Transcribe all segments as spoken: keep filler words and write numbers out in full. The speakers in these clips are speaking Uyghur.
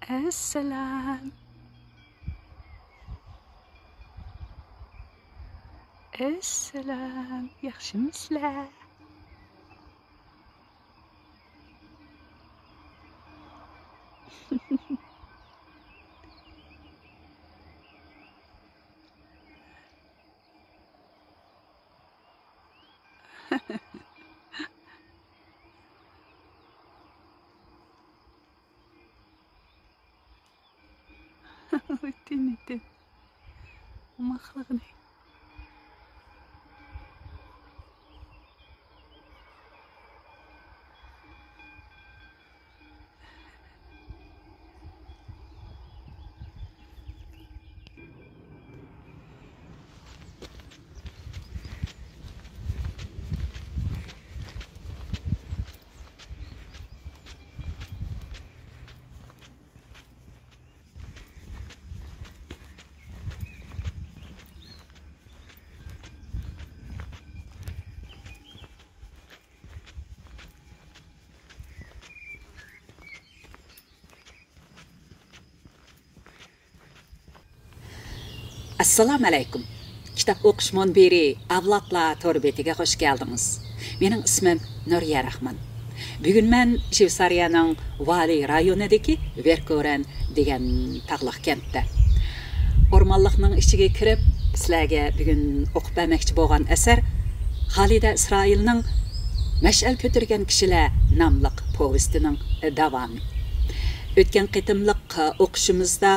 ئەسسالام. ئەسسالام، ياخشىمۇسىلەر؟ ئۆتۈن، ئۆتۈن. ئوماقلىقنى. ئەسسالامۇ ئەلەيكۇم. كىتاب ئوقۇش مۇنبىرى ئەۋلادلار تور بېتىگە خۇش كەلدىڭىز. مېنىڭ ئىسمىم نۇرىيە راخمان. بۈگۈن مەن شۋېتسارىيەنىڭ ۋالى رايونىدىكى ۋېركورەن دېگەن تاغلىق كەنتتە. ئورمانلىقنىڭ ئىچىگە كىرىپ، سىلەرگە بۈگۈن ئوقۇپ بەرمەكچى بولغان ئەسەر خالىدە ئىسرائىلنىڭ مەشئەل كۆتۈرگەن كىشىلەر ناملىق پوۋېستىنىڭ داۋامى. ئۆتكەن قېتىملىق ئوقۇشىمىزدا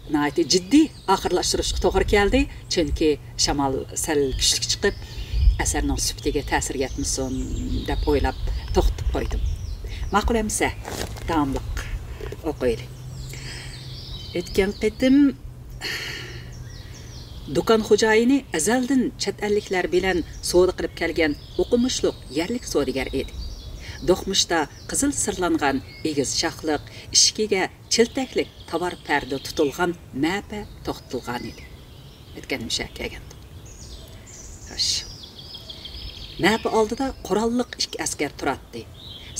ناھايىتى جىددىي ئاخىرلاشتۇرۇشقا توغرا كەلدى، چۈنكى شامال سەل كۈچلۈك چىقىپ، ئەسەرنىڭ سۈپىتىگە تەسىر يەتمىسۇن دەپ ئويلاپ توختىتىپ قويدۇم. ماقۇل ئەمىسە، داۋاملىق ئوقۇيلى. ئۆتكەن قېتىم دۇكان خوجايىنى ئەزەلدىن چەت ئەللىكلەر بىلەن سودا قىلىپ كەلگەن ئوقۇمۇشلۇق يەرلىك سودىگەر ئىدى. دوقمۇشتا قىزىل سىرلانغان ئېگىز شاخلىق، ئىشىكىگە چىلتەكلىك تاۋار پەردە تۇتۇلغان مەپە توختىتىلغانىدى. ئۆتكەن مۇشۇ يەرگە كەلگەندۇق. خوش. مەپە ئالدىدا قوراللىق ئىككى ئەسكەر تۇراتتى.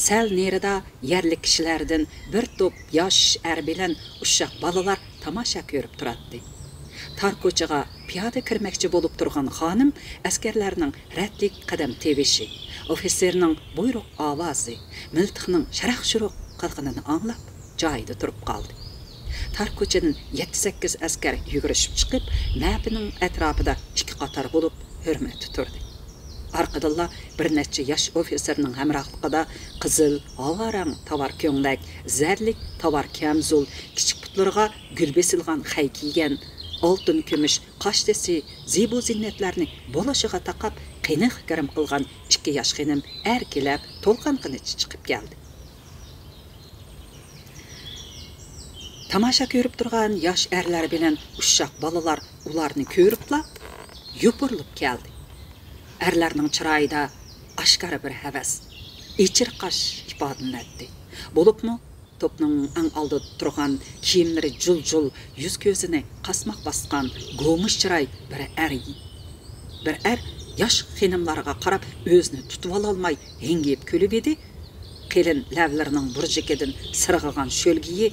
سەل نېرىدا يەرلىك كىشىلەردىن بىر توپ ياش ئەر بىلەن ئۇششاق بالىلار تاماشا كۆرۈپ تۇراتتى. تار كوچىغا پىيادە كىرمەكچى بولۇپ تۇرغان خانىم ئەسكەرلەرنىڭ رەتلىك قەدەم تىۋىشى، ئوفىتسېرنىڭ بۇيرۇق ئاۋازى، مىلتىقنىڭ شاراق-شۇرۇق قىلغىنىنى ئاڭلاپ، جايىدا تۇرۇپ قالدى. تار كوچىدىن يەتتە-سەككىز ئەسكەر يۈگۈرۈشۈپ چىقىپ، مەپىنىڭ ئەتراپىدا ئىككى قاتار بولۇپ ھۆرمەتتە تۇردى. ئارقىدىنلا بىر نەچچە ياش ئوفىتسېرنىڭ ھەمراھلىقىدا قىزىل، ھاۋا رەڭ تاۋار كۆڭلەك، زەرلىك تاۋار كەمزۇل، كىچىك پۇتلىرىغا گۈل بېسىلغان خەي كىيگەن، ئالتۇن كۈمۈش قاشتېشى، زىبۇ زىننەتلەرنى بولۇشىغا تاقاپ، قېنىق گىرىم قىلغان ئىككى ياش خېنىم ئەركىلەپ، تولغانغىنىچە چىقىپ كەلدى. تاماشا كۆرۈپ تۇرغان ياش ئەرلەر بىلەن ئۇششاق بالىلار ئۇلارنى كۆرۈپلا يوپۇرۇلۇپ كەلدى. ئەرلەرنىڭ چىرايىدا ئاشكارا بىر ھەۋەس، ئېچىرقاش ئىپادىلىنەتتى. بولۇپمۇ توپنىڭ ئەڭ ئالدىدا تۇرغان، كىيىملىرى جۇل-جۇل، يۈز-كۆزىنى قاسماق باسقان گومۇش چىراي بىر ئەر، بىر ئەر ياش خېنىملارغا قاراپ ئۆزىنى تۇتۇۋالالماي ھىڭگىيىپ كۈلۈۋىدى. قېلىن لەۋلىرىنىڭ بۇرجىكىدىن سىرغىغان شۆلگىيى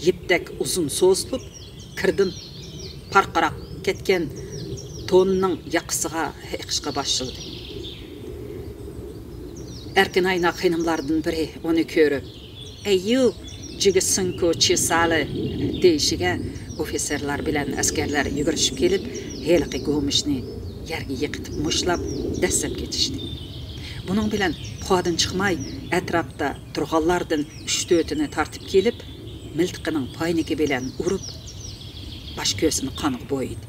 يىپتەك ئۇزۇن سوزۇلۇپ، كىردىن پارقىراپ كەتكەن تونىنىڭ ياقىسىغا ئېقىشقا باشلىدى. ئەركىن ئاينا خېنىملاردىن بىرى ئۇنى كۆرۈپ، «ئەييۇ، جىگىسىنكو چىسالى» دېيىشىگە، ئوفىتسېرلار بىلەن ئەسكەرلەر يۈگۈرۈشۈپ كېلىپ، ھېلىقى گومۇشنى يەرگە يىقىتىپ مۇشتلاپ، دەسسەپ كېتىشتى. بۇنىڭ بىلەن پۇخادىن چىقماي، ئەتراپتا تۇرغانلاردىن ئۈچ-تۆتىنى تارتىپ كېلىپ، مىلتىقىنىڭ پاينىكى بىلەن ئۇرۇپ، باش-كۆزىنى قانغا بويىدى.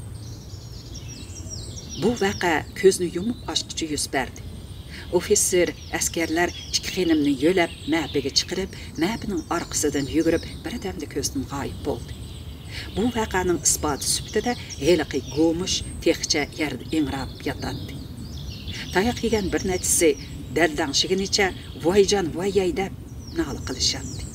بۇ ۋەقە كۆزنى يۇمۇپ ئاچقۇچە يۈز بەردى. ئوفىتسېر، ئەسكەرلەر ئىككى خېنىمنى يۆلەپ، مەپىگە چىقىرىپ، مەپىنىڭ ئارقىسىدىن يۈگۈرۈپ، بىردەمدە كۆزدىن غايىب بولدى. بۇ ۋەقەنىڭ ئىسپاتى سۈپىتىدە ھېلىقى گومۇش تېخىچە يەردە ئىڭراپ ياتاتتى. تاياق يېگەن بىر نەچچىسى دەلدەڭشىگىنىچە «ۋايجان، ۋايەي» دەپ نالە قىلىشاتتى.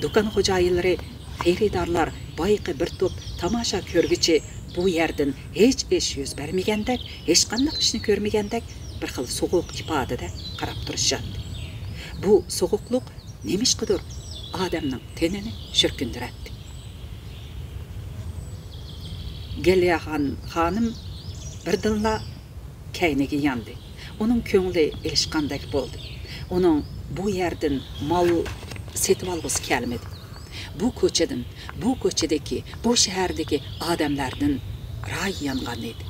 دۇكان خوجايىنلىرى، خېرىدارلار بايىقى بىر توپ تاماشا كۆرگۈچى بۇ يەردىن ھېچ ئىش يۈز بەرمىگەندەك، ھېچقانداق ئىشنى كۆرمىگەندەك بىر خىل سوغۇق ئىپادىدە قاراپ تۇرۇشاتتى. بۇ سوغۇقلۇق نېمىشقىدۇر ئادەمنىڭ تېنىنى شۈركۈندۈرەتتى. گېلياخان خانىم بىردىنلا كەينىگە ياندى. ئۇنىڭ كۆڭلى ئېلىشقاندەك بولدى. ئۇنىڭ بۇ يەردىن مال سېتىۋالغۇسى كەلمىدى. بۇ كوچىدىن، بۇ كوچىدىكى، بۇ شەھەردىكى ئادەملەردىن رايى يانغان ئىدى.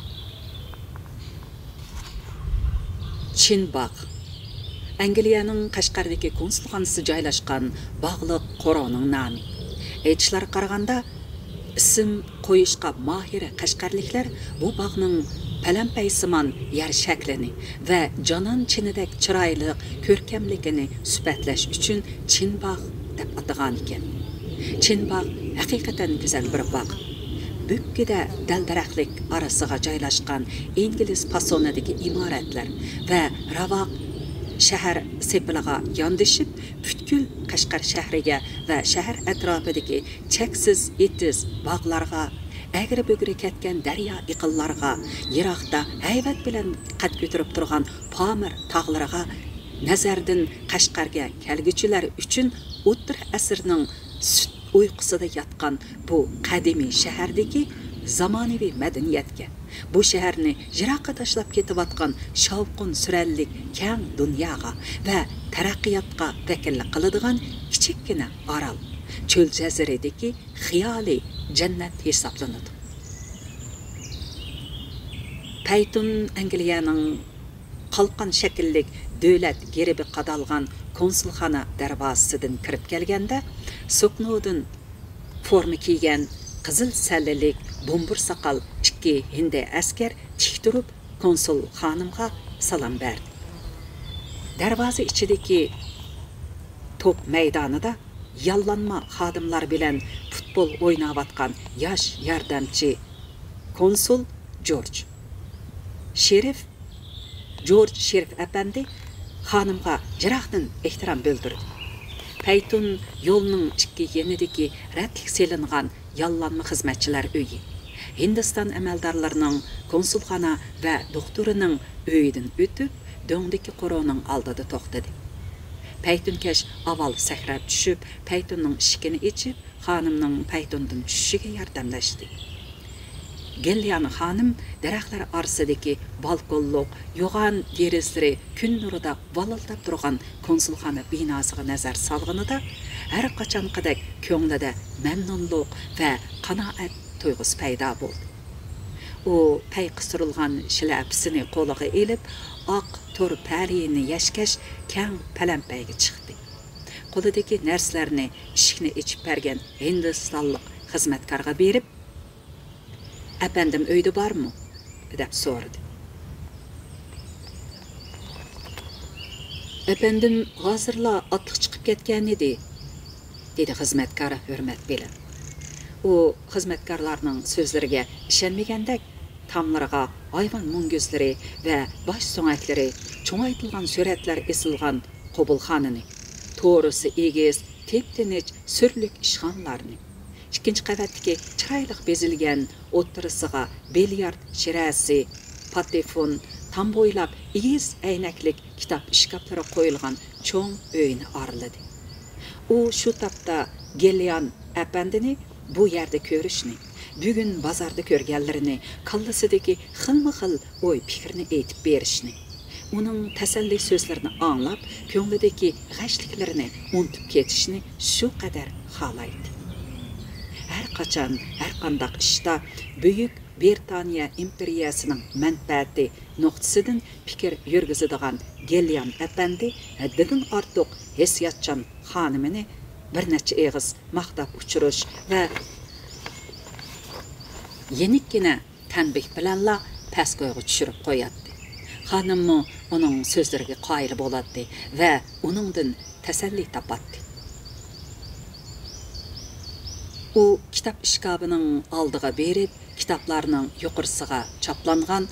چىن باغ. ئەنگلىيەنىڭ قەشقەردىكى كونسۇلخانىسى جايلاشقان باغلىق قورۇنىڭ نامى. ئېيتىشلارغا قارىغاندا، ئىسىم قويۇشقا ماھىر قەشقەرلىكلەر بۇ باغنىڭ پەلەمپەيسىمان يەر شەكلىنى ۋە جانان چىنىدەك چىرايلىق كۆركەملىكىنى سۈپەتلەش ئۈچۈن چىن باغ دەپ ئاتىغانىكەن. چىن باغ ھەقىقەتەن گۈزەل بىر باغ. بۈككىدە دەل-دەرەخلىك ئارىسىغا جايلاشقان ئىنگلىز پاسونىدىكى ئىمارەتلەر ۋە راۋاق شەھەر سېپىلىغا ياندىشىپ، پۈتكۈل قەشقەر شەھىرىگە ۋە شەھەر ئەتراپىدىكى چەكسىز ئېتىز، باغلارغا، ئەگرى-بۈگرى كەتكەن دەريا ئېقىنلارغا، يىراقتا ھەيۋەت بىلەن قەد كۆتۈرۈپ تۇرغان پامىر تاغلىرىغا نەزەردىن قەشقەرگە كەلگۈچىلەر ئۈچۈن ئوتتۇرا ئەسىرنىڭ سۈت ئۇيقۇسىدا ياتقان بۇ قەدىمىي شەھەردىكى زامانىۋى مەدەنىيەتكە، بۇ شەھەرنى يىراققا تاشلاپ كېتىۋاتقان شاۋقۇن-سۈرەنلىك كەڭ دۇنياغا ۋە تەرەققىياتقا ۋەكىللىك قىلىدىغان كىچىككىنە ئارال، چۆل جەزىرىدىكى خىيالىي جەننەت ھېسابلىنىدۇ. پەيتۇن ئەنگلىيەنىڭ قالقان شەكىللىك دۆلەت گېربى قادالغان كونسۇلخانا دەرۋازىسىدىن كىرىپ كەلگەندە، سوكنودىن فورما كىيگەن، قىزىل سەللىلىك، بۇمبۇر ساقال ئىككى ھىندى ئەسكەر تىك تۇرۇپ، كونسۇل خانىمغا سالام بەردى. دەرۋازا ئىچىدىكى توپ مەيدانىدا ياللانما خادىملار بىلەن پۇتبول ئويناۋاتقان ياش ياردەمچى كونسۇل جورج شېرىف، جورج شېرىف ئەپەندى خانىمغا يىراقتىن ئېھتىرام بىلدۈردى. پەيتۇن يولنىڭ ئىككى يېنىدىكى رەتلىك سېلىنغان ياللانما خىزمەتچىلەر ئۆيى، ھىندىستان ئەمەلدارلىرىنىڭ كونسۇلخانا ۋە دوختۇرىنىڭ ئۆيىدىن ئۆتۈپ، دۆڭدىكى قورۇنىڭ ئالدىدا توختىدى. پەيتۇنكەش ئاۋۋال سەكرەپ چۈشۈپ، پەيتۇننىڭ ئىشىكىنى ئېچىپ، خانىمنىڭ پەيتۇندىن چۈشۈشىگە ياردەملەشتى. گېليان خانىم دەرەخلەر ئارىسىدىكى بالكونلۇق، يوغان دېرىزىلىرى كۈن نۇرىدا ۋالىلداپ تۇرغان كونسۇلخانا بىناسىغا نەزەر سالغىنىدا، ھەر قاچانقىدەك كۆڭلىدە مەمنۇنلۇق ۋە قانائەت تۇيغۇسى پەيدا بولدى. ئۇ پەي قىستۇرۇلغان شىلەپىسىنى قولىغا ئېلىپ، ئاق تور پەرىنى يەشكەش كەڭ پەلەمپەيگە چىقتى. قولىدىكى نەرسىلەرنى ئىشىكنى ئېچىپ بەرگەن ھىندىستانلىق خىزمەتكارغا بېرىپ، «ئەپەندىم ئۆيدە بارمۇ؟» دەپ سورىدى. «ئەپەندىم ھازىرلا ئاتلىق چىقىپ كەتكەنىدى»، دېدى خىزمەتكار ھۆرمەت بىلەن. ئۇ خىزمەتكارلارنىڭ سۆزلىرىگە ئىشەنمىگەندەك، تاملىرىغا ھايۋان مۈڭگۈزلىرى ۋە باش سۆڭەكلىرى، چوڭايتىلغان سۈرەتلەر ئېسىلغان قوبۇلخانىنى، تورۇسى ئېگىز، تىپتىنچ سۈرلۈك ئىشخانىلارنى، ئىككىنچى قەۋەتتىكى چىرايلىق بېزىلگەن، ئوتتۇرىسىغا بىليارت شىرەسى، پاتېفون، تام بويلاپ ئېگىز ئەينەكلىك كىتاب ئىشكاپلىرى قويۇلغان چوڭ ئۆينى ئارىلىدى. ئۇ شۇ تاپتا گېليان ئەپەندىنى بۇ يەردە كۆرۈشنى، بۈگۈن بازاردا كۆرگەنلىرىنى، كاللىسىدىكى خىلمۇ خىل ئوي پىكىرنى ئېيتىپ بېرىشنى، ئۇنىڭ تەسەللى سۆزلىرىنى ئاڭلاپ، كۆڭلىدىكى غەشلىكلىرىنى ئۇنتۇپ كېتىشنى شۇ قەدەر خالايتتى. ھەر قاچان، ھەر قانداق ئىشتا بۈيۈك بىرىتانىيە ئىمپېرىيەسىنىڭ مەنپەئەتى نۇقتىسىدىن پىكىر يۈرگۈزىدىغان گېليان ئەپەندى ھەددىدىن ئارتۇق ھېسسىياتچان خانىمىنى بىر نەچچە ئېغىز ماختاپ ئۇچۇرۇش ۋە يېنىككىنە تەنبىھ بىلەنلا پەسكويغا چۈشۈرۈپ قوياتتى. خانىممۇ ئۇنىڭ سۆزلىرىگە قايىل بولاتتى ۋە ئۇنىڭدىن تەسەللى تاپاتتى. ئۇ كىتاب ئىشكاپىنىڭ ئالدىغا بېرىپ، كىتابلارنىڭ يۇقىرىسىغا چاپلانغان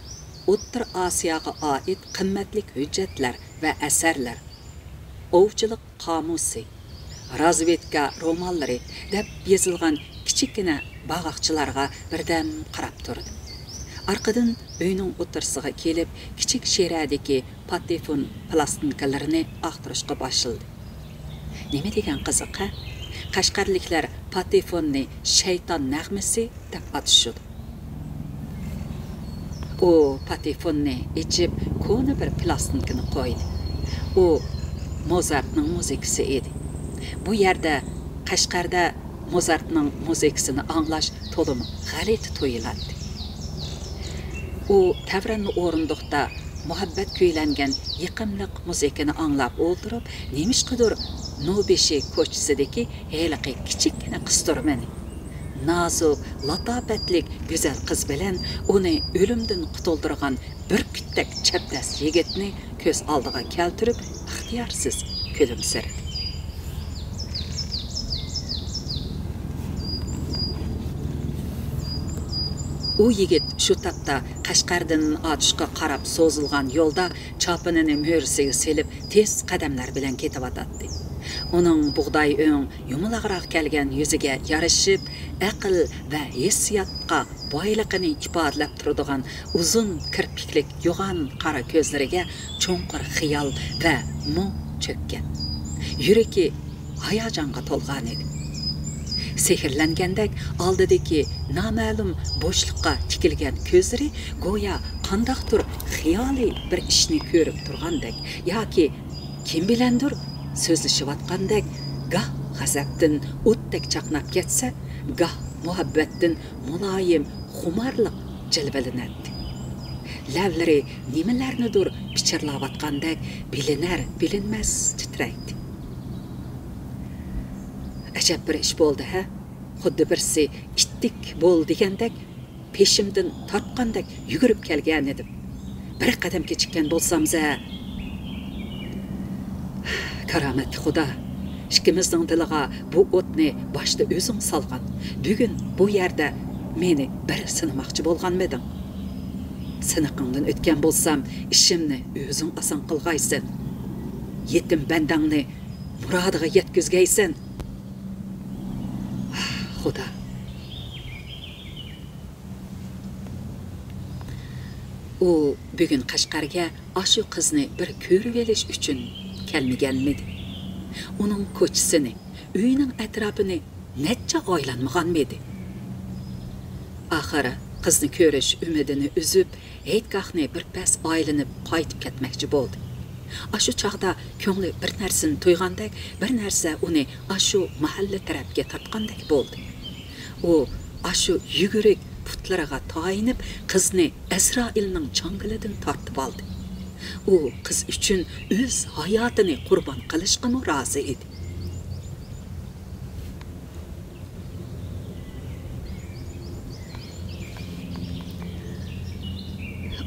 ئوتتۇرا ئاسىياغا ئائىت قىممەتلىك ھۆججەتلەر ۋە ئەسەرلەر، ئوۋچىلىق قامۇسى، رازۋېدكا رومانلىرى دەپ يېزىلغان كىچىككىنە باغاقچىلارغا بىردەم قاراپ تۇردى. ئارقىدىن ئۆينىڭ ئوتتۇرىسىغا كېلىپ، كىچىك شىرەدىكى پاتېفون پىلاستىنكىلىرىنى ئاختۇرۇشقا باشلىدى. «نېمە دېگەن قىزىق، ھە؟» قەشقەرلىكلەر پاتېفوننى شەيتان نەغمىسى دەپ ئاتىشىدۇ. ئۇ پاتېفوننى ئېچىپ، كونا بىر پىلاستىنكىنى قويدى. ئۇ موزارتنىڭ مۇزىكىسى ئىدى. بۇ يەردە، قەشقەردە موزارتنىڭ مۇزىكىسىنى ئاڭلاش تولىمۇ غەلىتە تۇيۇلاتتى. ئۇ تەۋرەنمە ئورۇندۇقتا مۇھەببەت كۈيلەنگەن يېقىملىق مۇزىكىنى ئاڭلاپ ئولتۇرۇپ، نېمىشقىدۇر نوبېشى كوچىسىدىكى ھېلىقى كىچىككىنە قىستۇرمىنى، نازۇك، لاتاپەتلىك گۈزەل قىز بىلەن ئۇنى ئۆلۈمدىن قۇتۇلدۇرغان بۈركۈتتەك چەبدەس يىگىتنى كۆز ئالدىغا كەلتۈرۈپ، ئىختىيارسىز كۈلۈمسىرىدى. ئۇ يىگىت شۇ تاپتا قەشقەردىن ئاتۇشقا قاراپ سوزۇلغان يولدا چاپىنىنى مۈرىسىگە سېلىپ، تېز قەدەملەر بىلەن كېتىۋاتاتتى. ئۇنىڭ بۇغداي ئۆڭ يۇمىلاقراق كەلگەن يۈزىگە يارىشىپ، ئەقىل ۋە ھېسسىياتقا بايلىقىنى ئىپادىلەپ تۇرىدىغان ئۇزۇن كىرپىكلىك يوغان قارا كۆزلىرىگە چوڭقۇر خىيال ۋە مۇڭ چۆككەن. يۈرىكى ھاياجانغا تولغانىدى. سېھىرلەنگەندەك ئالدىدىكى نامەلۇم بوشلۇققا تىكىلگەن كۆزلىرى گويا قانداقتۇر خىيالىي بىر ئىشنى كۆرۈپ تۇرغاندەك ياكى كىم بىلەندۇر سۆزلىشىۋاتقاندەك، گاھ غەزەپتىن ئوتتەك چاقناپ كەتسە، گاھ مۇھەببەتتىن مۇلايىم خۇمارلىق جىلۋىلىنەتتى. لەۋلىرى نېمىلەرنىدۇر پىچىرلاۋاتقاندەك بىلىنەر-بىلىنمەس تىترەيتتى. ئەجەب بىر ئىش بولدى ھە؟ خۇددى بىرسى ئىتتىك بول دېگەندەك پېشىمدىن تارتقاندەك يۈگۈرۈپ كەلگەنىدىم. بىر قەدەم كېچىككەن بولسامزە. كارامەتلىك خۇدا، ئىككىمىزنىڭ دىلىغا بۇ ئوتنى باشتا ئۆزۈڭ سالغان. بۈگۈن بۇ يەردە مېنى بىر سىنىماقچى بولغانمىدىڭ؟ سىنىقىڭدىن ئۆتكەن بولسام، ئىشىمنى ئۆزۈڭ ئاسان قىلغايسەن. يېتىم بەندەڭنى مۇرادىغا يەتكۈزگەيسەن. خۇدا. ئۇ بۈگۈن قەشقەرگە ئاشۇ قىزنى بىر كۆرۈۋېلىش ئۈچۈن كەلمىگەنمىدى؟ ئۇنىڭ كوچىسىنى، ئۆيىنىڭ ئەتراپىنى نەچچە ئايلانمىغانمىدى؟ ئاخىر قىزنى كۆرۈش ئۈمىدىنى ئۈزۈپ، ھېيتگاھنى بىر پەس ئايلىنىپ قايتىپ كەتمەكچى بولدى. ئاشۇ چاغدا كۆڭلى بىر نەرسىنى تۇيغاندەك، بىر نەرسە ئۇنى ئاشۇ مەھەللە تەرەپكە تارتقاندەك بولدى. ئۇ ئاشۇ يۈگۈرۈك پۇتلىرىغا تايىنىپ، قىزنى ئەزرائىلنىڭ چاڭگىلىدىن تارتىۋالدى. ئۇ قىز ئۈچۈن ئۆز ھاياتىنى قۇربان قىلىشقىمۇ رازى ئىدى.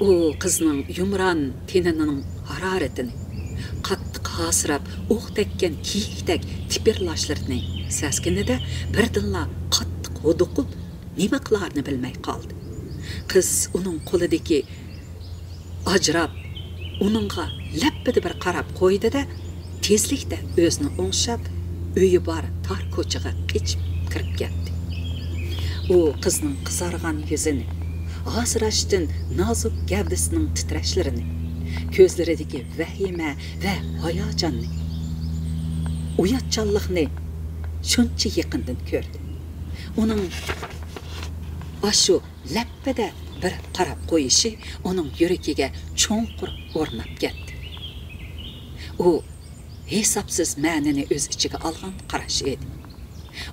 ئۇ قىزنىڭ يۇمران تېنىنىڭ ھارارىتىنى، قاتتىق ھاسىراپ ئوق تەگكەن كېيىكتەك تىپىرلاشلىرىنى سەزگىنىدە، بىردىنلا قاتتىق ھودۇقۇپ، نېمە قىلارىنى بىلمەي قالدى. قىز ئۇنىڭ قولىدىكى ئاجراپ، ئۇنىڭغا لەپپىدە بىر قاراپ قويدى-دە، تېزلىكتە ئۆزىنى ئوڭشاپ، ئۆيى بار تار كوچىغا قېچىپ كىرىپ كەتتى. ئۇ قىزنىڭ قىزارغان يۈزىنى، ھاسىراشتىن نازۇك گەۋدىسىنىڭ تىترەشلىرىنى، كۆزلىرىدىكى ۋەھىمە ۋە ھاياجاننى، ئۇياتچانلىقنى شۇنچە يېقىندىن كۆردى. ئۇنىڭ ئاشۇ لەپپىدە بىر قاراپ قويۇشى ئۇنىڭ يۈرىكىگە چوڭقۇر ئورناپ كەتتى. ئۇ ھېسابسىز مەنىنى ئۆز ئىچىگە ئالغان قاراش ئىدى.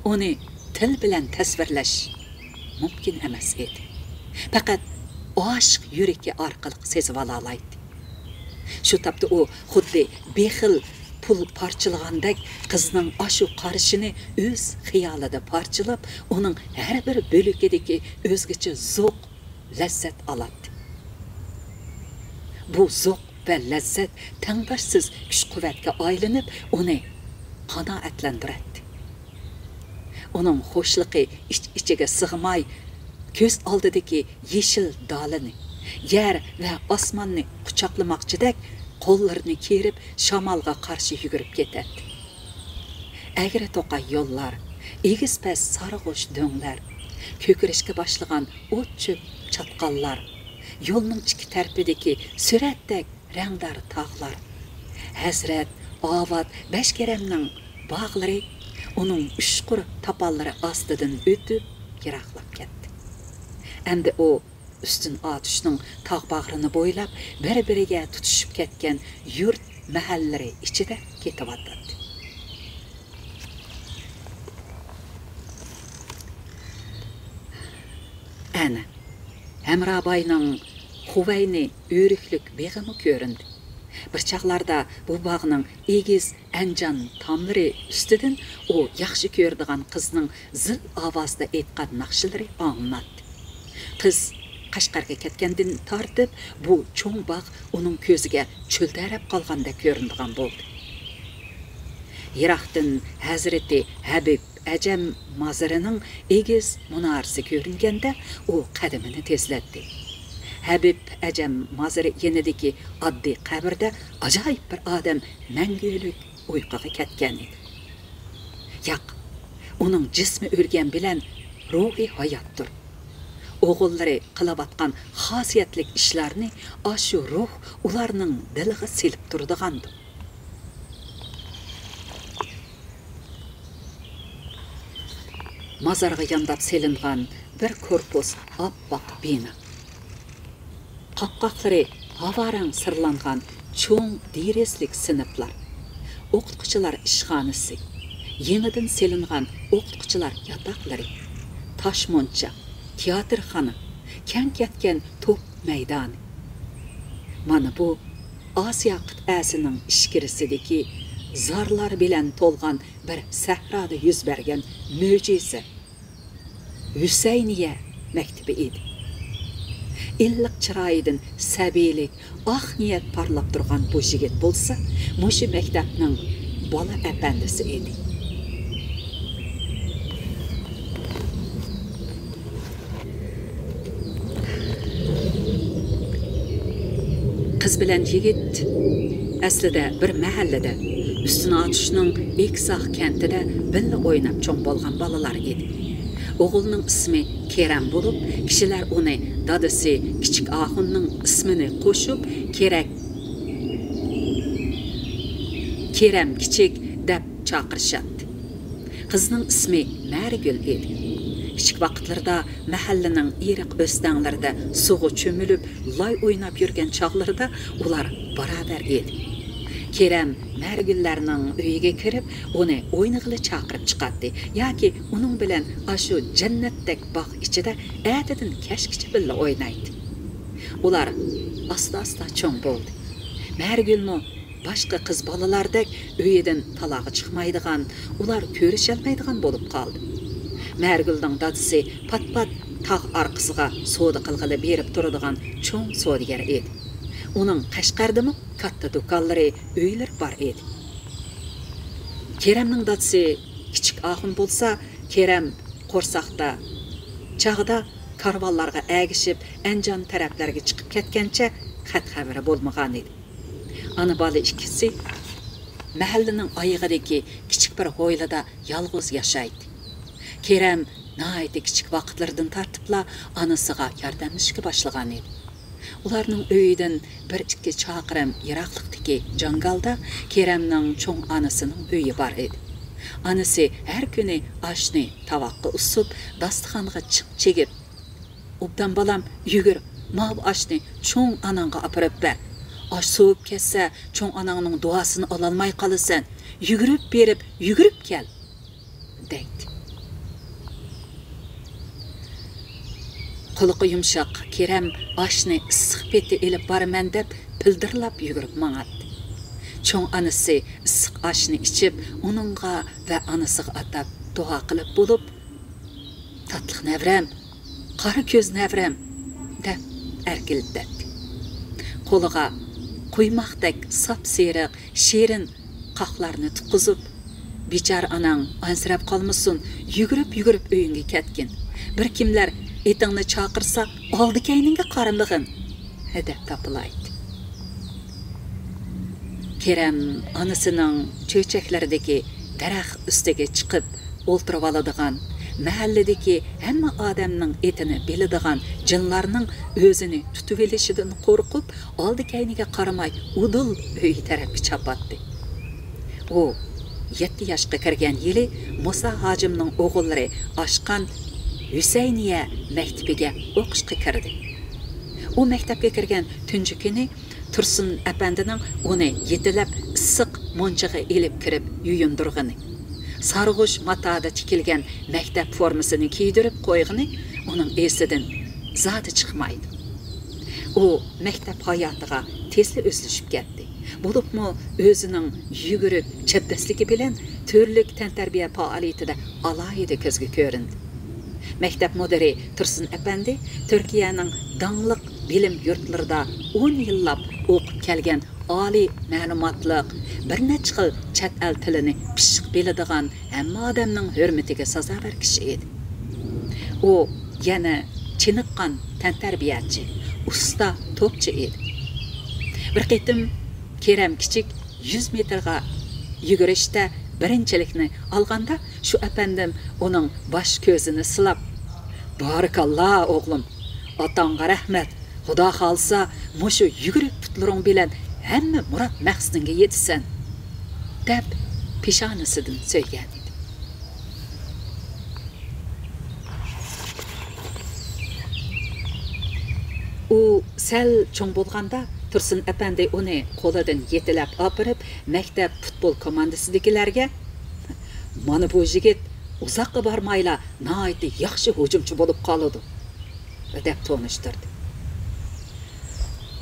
ئۇنى تىل بىلەن تەسۋىرلەش مۇمكىن ئەمەس ئىدى. پەقەت ئاشىق يۈرىكى ئارقىلىق سېزىۋالالايتتى. شۇ تاپتا ئۇ خۇددى بېخىل پۇل پارچىلىغاندەك قىزنىڭ ئاشۇ قارىشىنى ئۆز خىيالىدا پارچىلاپ، ئۇنىڭ ھەر بىر بۆلىكىدىكى ئۆزگىچە زوق، لەززەت ئالاتتى. بۇ زوق ۋە لەززەت تەڭداشسىز كۈچ-قۇۋۋەتكە ئايلىنىپ، ئۇنى قانائەتلەندۈرەتتى. ئۇنىڭ خۇشلۇقى ئىچ-ئىچىگە سىغماي، كۆز ئالدىدىكى يېشىل دالىنى، يەر ۋە ئاسماننى قۇچاقلىماقچىدەك قوللىرىنى كېرىپ، شامالغا قارشى يۈگۈرۈپ كېتەتتى. ئەگرى-توقاي يوللار، ئېگىز-پەس سارغۇچ دۆڭلەر، كۆكىرىشكە باشلىغان ئوت-چۆپ چاتقاللار، يولنىڭ ئىككى تەرىپىدىكى سۈرەتتەك رەڭدار تاغلار، ھەزرەت، ئاۋات، بەشكېرەمنىڭ باغلىرى، ئۇنىڭ ئۇچقۇر تاپانلىرى ئاستىدىن ئۆتۈپ، يىراقلاپ كەتتى. ئەمدى ئۇ ئۈستۈن ئاتۇشنىڭ تاغ باغرىنى بويلاپ، بىر-بىرىگە تۇتىشىپ كەتكەن يۇرت مەھەللىلىرى ئىچىدە كېتىۋاتاتتى. ئەنە، ھەمراباينىڭ خۇۋەينى ئۆرۈكلۈك بېغىمۇ كۆرۈندى. بىر چاغلاردا بۇ باغنىڭ ئېگىز ئەنجان تاملىرى ئۈستىدىن ئۇ ياخشى كۆرىدىغان قىزنىڭ زىل ئاۋازدا ئېيتقان ناخشىلىرى ئاڭلىناتتى. قىز قەشقەرگە كەتكەندىن تارتىپ، بۇ چوڭ باغ ئۇنىڭ كۆزىگە چۆلدەرەپ قالغاندەك كۆرۈنىدىغان بولدى. يىراقتىن ھەزرىتى ھەبىب ئەجەم مازىرىنىڭ ئېگىز مۇنارىسى كۆرۈنگەندە، ئۇ قەدىمىنى تېزلەتتى. ھەبىب ئەجەم مازىرى يېنىدىكى ئاددىي قەبرىدە ئاجايىپ بىر ئادەم مەڭگۈلۈك ئۇيقۇغا كەتكەن ئىدى. ياق، ئۇنىڭ جىسمى ئۆلگەن بىلەن روھى ھاياتتۇر. ئوغۇللىرى قىلىۋاتقان خاسىيەتلىك ئىشلارنى ئاشۇ روھ ئۇلارنىڭ دىلىغا سېلىپ تۇرىدىغاندۇ. مازارغا يانداپ سېلىنغان بىر كورپۇس ئاپئاق بىنا. قاپقاقلىرى ھاۋارەڭ سىرلانغان چوڭ دېرىزىلىك سىنىپلار، ئوقۇتقۇچىلار ئىشخانىسى، يېڭىدىن سېلىنغان ئوقۇتقۇچىلار ياتاقلىرى، تاش مونچا، تىياتىرخانا، كەڭ كەتكەن توپ مەيدانى. مانا بۇ ئاسىيا قىتئەسىنىڭ ئىچكىرىسىدىكى زارلار بىلەن تولغان بىر سەھرادا يۈز بەرگەن مۆجىزە. ھۈسەينىيە مەكتىپى ئىدى. ئىللىق چىرايىدىن سەبىيلىك، ئاق نىيەت پارلاپ تۇرغان بۇ يىگىت بولسا، مۇشۇ مەكتەپنىڭ بالا ئەپەندىسى ئىدى. قىز بىلەن يىگىت ئەسلىدە بىر مەھەللىدە، ئۈستۈن ئاتۇشنىڭ ئېكساق كەنتىدە بىللە ئويناپ چوڭ بولغان بالىلار ئىدى. ئوغۇلنىڭ ئىسمى كېرەم بولۇپ، كىشىلەر ئۇنى دادىسى كىچىك ئاخۇننىڭ ئىسمىنى قوشۇپ، كېرەك، كېرەم كىچىك دەپ چاقىرىشاتتى. قىزنىڭ ئىسمى مەرىگۈل ئىدى. كىچىك ۋاقىتلىرىدا مەھەللىنىڭ ئېرىق ئۆستەڭلىرىدە سۇغا چۆمۈلۈپ، لاي ئويناپ يۈرگەن چاغلىرىدا ئۇلار باراۋەر ئىدى. كېرەم مەرىگۈللەرنىڭ ئۆيىگە كىرىپ، ئۇنى ئوينىغىلى چاقىرىپ چىقاتتى ياكى ئۇنىڭ بىلەن ئاشۇ جەننەتتەك باغ ئىچىدە ئەتىدىن كەچكىچە بىللە ئوينايتتى. ئۇلار ئاستا-ئاستا چوڭ بولدى. مەرىگۈلمۇ باشقا قىز بالىلاردەك ئۆيىدىن تالاغا چىقمايدىغان، ئۇلار كۆرۈشەلمەيدىغان بولۇپ قالدى. مەرىگۈلنىڭ دادىسى پات-پات تاغ ئارقىسىغا سودا قىلغىلى بېرىپ تۇرىدىغان چوڭ سودىگەر ئىدى. ئۇنىڭ قەشقەردىمۇ كاتتا دۇكانلىرى، ئۆيلىرى بار ئىدى. كېرەمنىڭ دادىسى كىچىك ئاخۇن بولسا، كېرەم قورساقتا چاغدا كارۋانلارغا ئەگىشىپ، ئەنجان تەرەپلەرگە چىقىپ كەتكەنچە خەت-خەۋىرى بولمىغانىدى. ئانا-بالا ئىككىسى مەھەللىنىڭ ئايىغىدىكى كىچىك بىر ھويلىدا يالغۇز ياشايتتى. كېرەم ناھايىتى كىچىك ۋاقىتلىرىدىن تارتىپلا ئانىسىغا ياردەملىشىشكە باشلىغانىدى. ئۇلارنىڭ ئۆيىدىن بىر ئىككى چاقىرىم يىراقلىقتىكى جاڭگالدا كېرەمنىڭ چوڭ ئانىسىنىڭ ئۆيى بار ئىدى. ئانىسى ھەر كۈنى ئاشنى تاۋاققا ئۇسسۇپ، داستىخانغا چىڭ چىگىپ، «ئوبدان بالام، يۈگۈر، ماۋۇ ئاشنى چوڭ ئاناڭغا ئاپىرىپ بەر. ئاش سوۋۇپ كەتسە، چوڭ ئاناڭنىڭ دۇئاسىنى ئالالماي قالىسەن. يۈگۈرۈپ بېرىپ، يۈگۈرۈپ كەل!» دەيتتى. قۇلىقى يۇمشاق كېرەم ئاشنى ئىسسىق پېتى ئېلىپ بارىمەن دەپ پىلدىرلاپ يۈگۈرۈپ ماڭاتتى. چوڭ ئانىسى ئىسسىق ئاشنى ئىچىپ، ئۇنىڭغا ۋە ئانىسىغا ئاتاپ دۇئا قىلىپ بولۇپ، «تاتلىق نەۋرەم، قارا كۆز نەۋرەم» دەپ ئەركىلىتەتتى. قولىغا قۇيماقتەك ساپسېرىق، شېرىن قاقلارنى تۇتقۇزۇپ، «بىچارە ئاناڭ ئەنسىرەپ قالمىسۇن، يۈگۈرۈپ-يۈگۈرۈپ ئۆيۈڭگە كەتكىن. بىر كىملەر ئېتىڭنى چاقىرسا، ئالدى-كەينىڭگە قارىمىغىن» دەپ تاپىلايتتى. كېرەم ئانىسىنىڭ چۆچەكلىرىدىكى دەرەخ ئۈستىگە چىقىپ ئولتۇرۇۋالىدىغان، مەھەللىدىكى ھەممە ئادەمنىڭ ئېتىنى بىلىدىغان جىنلارنىڭ ئۆزىنى تۇتۇۋېلىشىدىن قورقۇپ، ئالدى-كەينىگە قارىماي ئۇدۇل ئۆيى تەرەپكە چاپاتتى. ئۇ يەتتە ياشقا كىرگەن يىلى مۇسا ھاجىمنىڭ ئوغۇللىرى ئاچقان ھۈسەينىيە مەكتىپىگە ئوقۇشقا كىردى. ئۇ مەكتەپكە كىرگەن تۇنجى كۈنى تۇرسۇن ئەپەندىنىڭ ئۇنى يېتىلەپ ئىسسىق مۇنچىغا ئېلىپ كىرىپ يۇيۇندۇرغىنى، سارغۇچ ماتادا تىكىلگەن مەكتەپ فورمىسىنى كىيدۈرۈپ قويغىنى ئۇنىڭ ئېسىدىن زادى چىقمايدۇ. ئۇ مەكتەپ ھاياتىغا تېزلا ئۆزلىشىپ كەتتى. بولۇپمۇ ئۆزىنىڭ يۈگۈرۈك چەبدەسلىكى بىلەن تۈرلۈك تەنتەربىيە پائالىيىتىدە ئالاھىدە كۆزگە كۆرۈندى. مەكتەپ مۇدىرى تۇرسۇن ئەپەندى تۈركىيەنىڭ داڭلىق بىلىم يۇرتلىرىدا ئون يىللاپ ئوقۇپ كەلگەن ئالىي مەلۇماتلىق، بىر نەچچە خىل چەت ئەل تىلىنى پىششىق بىلىدىغان، ھەممە ئادەمنىڭ ھۆرمىتىگە سازاۋەر كىشى ئىدى. ئۇ يەنە چېنىققان تەنتەربىيەچى، ئۇستا توپچى ئىدى. بىر قېتىم كېرەم كىچىك يۈز مېتىرغا يۈگۈرۈشتە بىرىنچىلىكنى ئالغاندا، شۇ ئەپەندىم ئۇنىڭ باش كۆزىنى سىلاپ، «بارىكاللا، ئوغلۇم! ئاتاڭغا رەھمەت! خۇدا خالىسا، مۇشۇ يۈگۈرۈك پۇتلىرىڭ بىلەن ھەممە مۇراد مەقسىتىڭگە يېتىسەن!» دەپ، پېشانىسىدىن سۆيگەن ئىدى. ئۇ سەل چوڭ بولغاندا، تۇرسۇن ئەپەندى ئۇنى قولىدىن يېتىلەپ ئاپىرىپ، مەكتەپ پۇتبول كوماندىسىدىكىلەرگە، «مانا بۇ يىگىت ئۇزاققا بارمايلا ناھايىتى ياخشى ھۇجۇمچى بولۇپ قالىدۇ» دەپ تونۇشتۇردى.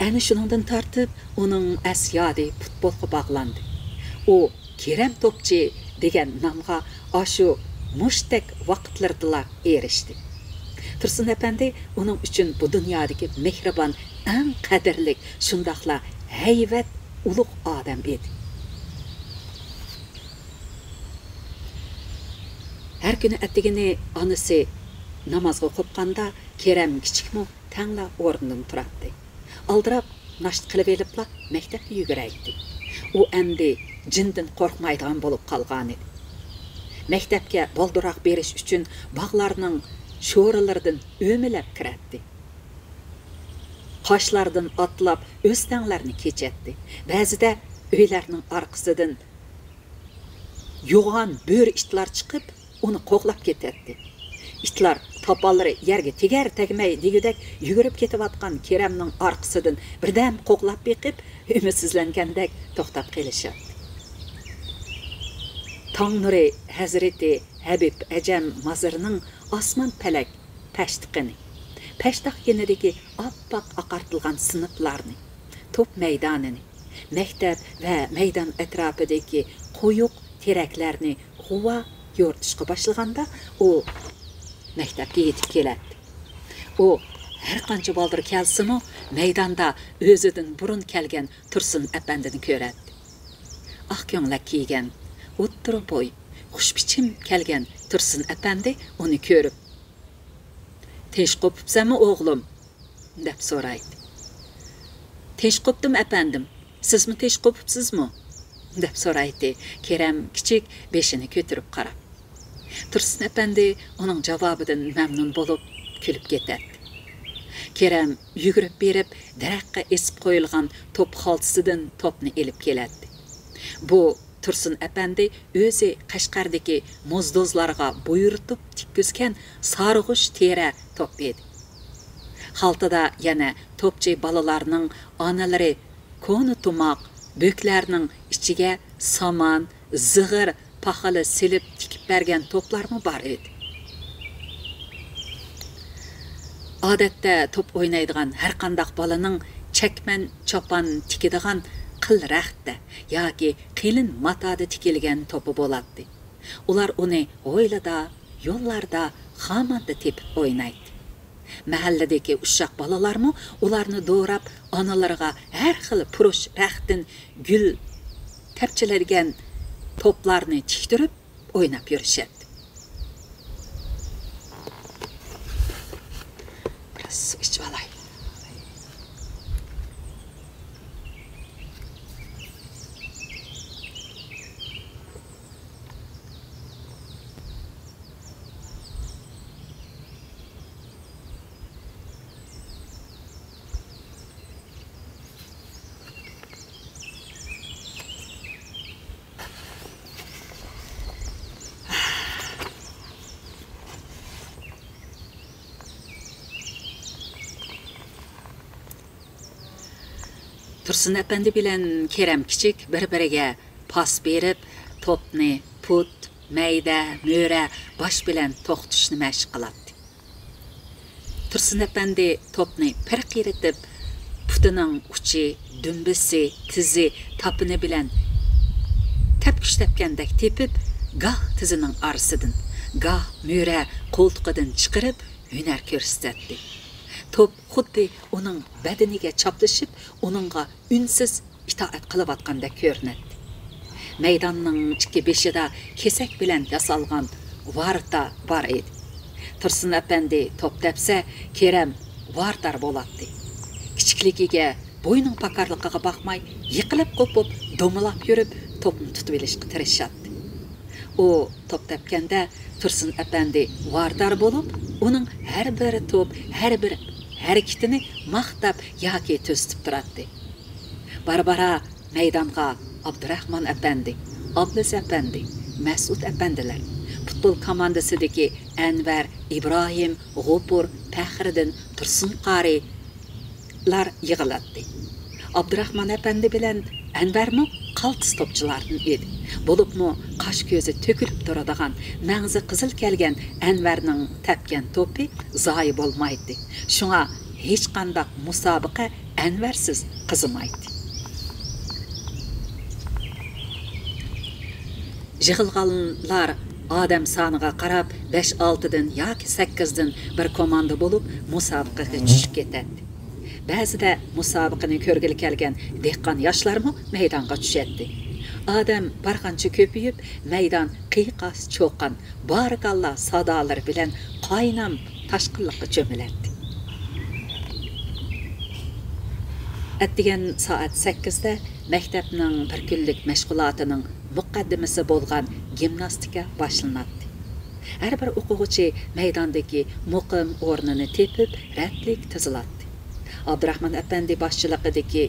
ئەنە شۇنىڭدىن تارتىپ ئۇنىڭ ئەس-يادى پۇتبولغا باغلاندى. ئۇ كېرەم توپچى دېگەن نامغا ئاشۇ مۇشتەك ۋاقىتلىرىدىلا ئېرىشتى. تۇرسۇن ئەپەندى ئۇنىڭ ئۈچۈن بۇ دۇنيادىكى مېھرىبان، ئەڭ قەدىرلىك، شۇنداقلا ھەيۋەت ئۇلۇغ ئادەم ئىدى. ھەر كۈنى ئەتىگىنى ئانىسى نامازغا قوپقاندا، كېرەم كىچىكمۇ تەڭلا ئورنىدىن تۇراتتى. ئالدىراپ ناشتا قىلىۋېلىپلا مەكتەپكە يۈگۈرەيتتى. ئۇ ئەمدى جىندىن قورقمايدىغان بولۇپ قالغانىدى. مەكتەپكە بالدۇرراق بېرىش ئۈچۈن باغلارنىڭ شورىلىرىدىن ئۆمىلەپ كىرەتتى. قاشلاردىن ئاتلاپ ئۆستەڭلەرنى كېچەتتى. بەزىدە ئۆيلەرنىڭ ئارقىسىدىن يوغان بۆرە ئىتلار چىقىپ، ئۇنى قوغلاپ كېتەتتى. ئىتلار تاپانلىرى يەرگە تېگەر تەگمەي دېگۈدەك يۈگۈرۈپ كېتىۋاتقان كېرەمنىڭ ئارقىسىدىن بىردەم قوغلاپ بېقىپ، ئۈمىدسىزلەنگەندەك توختاپ قېلىشاتتى. تاڭ نۇرى ھەزرىتى ھەبىب ئەجەم مازىرىنىڭ ئاسمان پەلەك پەشتىقىنى، پەشتاق يېنىدىكى ئاپئاق ئاقارتىلغان سىنىپلارنى، توپ مەيدانىنى، مەكتەپ ۋە مەيدان ئەتراپىدىكى قويۇق تېرەكلەرنى غۇۋا يورۇتۇشقا باشلىغاندا، ئۇ مەكتەپكە يېتىپ كېلەتتى. ئۇ ھەرقانچە بالدۇر كەلسىمۇ، مەيداندا ئۆزىدىن بۇرۇن كەلگەن تۇرسۇن ئەپەندىنى كۆرەتتى. ئاق كۆڭلەك كىيگەن، ئوتتۇرا بوي، خۇشبىچىم كەلگەن تۇرسۇن ئەپەندى ئۇنى كۆرۈپ، «تېش قوپۇپسەنمۇ، ئوغلۇم؟» دەپ سورايتتى. «تېش قوپتۇم، ئەپەندىم. سىزمۇ تېش قوپۇپسىزمۇ؟» دەپ سورايتتى كېرەم كىچىك بېشىنى كۆتۈرۈپ قاراپ. تۇرسۇن ئەپەندى ئۇنىڭ جاۋابىدىن مەمنۇن بولۇپ كۈلۈپ كېتەتتى. كېرەم يۈگۈرۈپ بېرىپ، دەرەخكە ئېسىپ قويۇلغان توپ خالتىسىدىن توپنى ئېلىپ كېلەتتى. بۇ تۇرسۇن ئەپەندى ئۆزى قەشقەردىكى موزدوزلارغا بۇيرۇتۇپ تىككۈزگەن سارغۇچ تېرە توپ ئىدى. خالتىدا يەنە توپچى بالىلارنىڭ ئانىلىرى كونا تۇماق، بۆكلەرنىڭ ئىچىگە سامان، زىغىر، پاخىلى سېلىپ تىكىپ بەرگەن توپلارمۇ بار ئىدى. ئادەتتە توپ ئوينايدىغان ھەرقانداق بالىنىڭ چەكمەن چاپان تىكىدىغان قىل رەختتە ياكى قېلىن ماتادا تىكىلگەن توپى بولاتتى. ئۇلار ئۇنى ھويلىدا، يوللاردا، خاماندا تېپىپ ئوينايتتى. مەھەللىدىكى ئۇششاق بالىلارمۇ ئۇلارنى دوراپ، ئانىلىرىغا ھەر خىل پۇرۇش رەختتىن گۈل تەپچىلىگەن توپلارنى تىكتۈرۈپ ئويناپ يۈرۈشەتتى. بىراز سۇ ئىچىۋالاي. تۇرسۇن ئەپەندى بىلەن كېرەم كىچىك بىر-بىرىگە پاس بېرىپ، توپنى پۇت، مەيدە، مۈرە، باش بىلەن توختىتىشنى مەشىق قىلاتتى. تۇرسۇن ئەپەندى توپنى پىرقىرىتىپ، پۇتىنىڭ ئۇچى، دۈمبىسى، تىزى، تاپىنى بىلەن تەپكۈچ تەپكەندەك تېپىپ، گاھ تىزىنىڭ ئارىسىدىن، گاھ مۈرە قولتۇقىدىن چىقىرىپ ھۈنەر كۆرسىتەتتى. توپ خۇددى ئۇنىڭ بەدىنىگە چاپلىشىپ، ئۇنىڭغا ئۈنسىز ئىتائەت قىلىۋاتقاندەك كۆرۈنەتتى. مەيداننىڭ ئىككى بېشىدا كېسەك بىلەن ياسالغان ۋارتا بار ئىدى. تۇرسۇن ئەپەندى توپ تەپسە، كېرەم ۋارتار بولاتتى. كىچىكلىكىگە، بويىنىڭ پاكارلىقىغا باقماي، يىقىلىپ قوپۇپ، دومىلاپ يۈرۈپ، توپنى تۇتۇۋېلىشقا تىرىشاتتى. ئۇ توپ تەپكەندە، تۇرسۇن ئەپەندى ۋارتار بولۇپ، ئۇنىڭ ھەر بىر توپ، ھەر بىر ھەرىكىتىنى ماختاپ ياكى تۈزىتىپ تۇراتتى. بارا-بارا مەيدانغا ئابدۇراخمان ئەپەندى، ئابلىز ئەپەندى، مەسئۇد ئەپەندىلەر، پۇتبول كوماندىسىدىكى ئەنۋەر، ئىبراھىم، غوپۇر، پەخرىدىن، تۇرسۇن قارىلار يىغىلاتتى. ئابدۇراخمان ئەپەندى بىلەن ئەنۋەرمۇ قالتىس توپچىلاردىن ئىدى. بولۇپمۇ قاش-كۆزى تۆكۈلۈپ تۇرىدىغان، مەڭزى قىزىل كەلگەن ئەنۋەرنىڭ تەپكەن توپى زايە بولمايتتى. شۇڭا ھېچقانداق مۇسابىقە ئەنۋەرسىز قىزىمايتتى. يىغىلغانلار ئادەم سانىغا قاراپ، بەش-ئالتىدىن ياكى سەككىزدىن بىر كوماندا بولۇپ، مۇسابىقىگە چۈشۈپ كېتەتتى. بەزىدە مۇسابىقىنى كۆرگىلى كەلگەن دېھقان ياشلارمۇ مەيدانغا چۈشەتتى. ئادەم بارغانچە كۆپىيىپ، مەيدان قىيقاس-چۇقان، بارىكاللا سادالىرى بىلەن قاينام تاشقىنلىققا چۆمۈلەتتى. ئەتىگەن سائەت سەككىزدە مەكتەپنىڭ بىر كۈنلۈك مەشغۇلاتىنىڭ مۇقەددىمىسى بولغان گىمناستىكا باشلىناتتى. ھەر بىر ئوقۇغۇچى مەيداندىكى مۇقىم ئورنىنى تېپىپ، رەتلىك تىزىلاتتى. ئابدۇراخمان ئەپەندى باشچىلىقىدىكى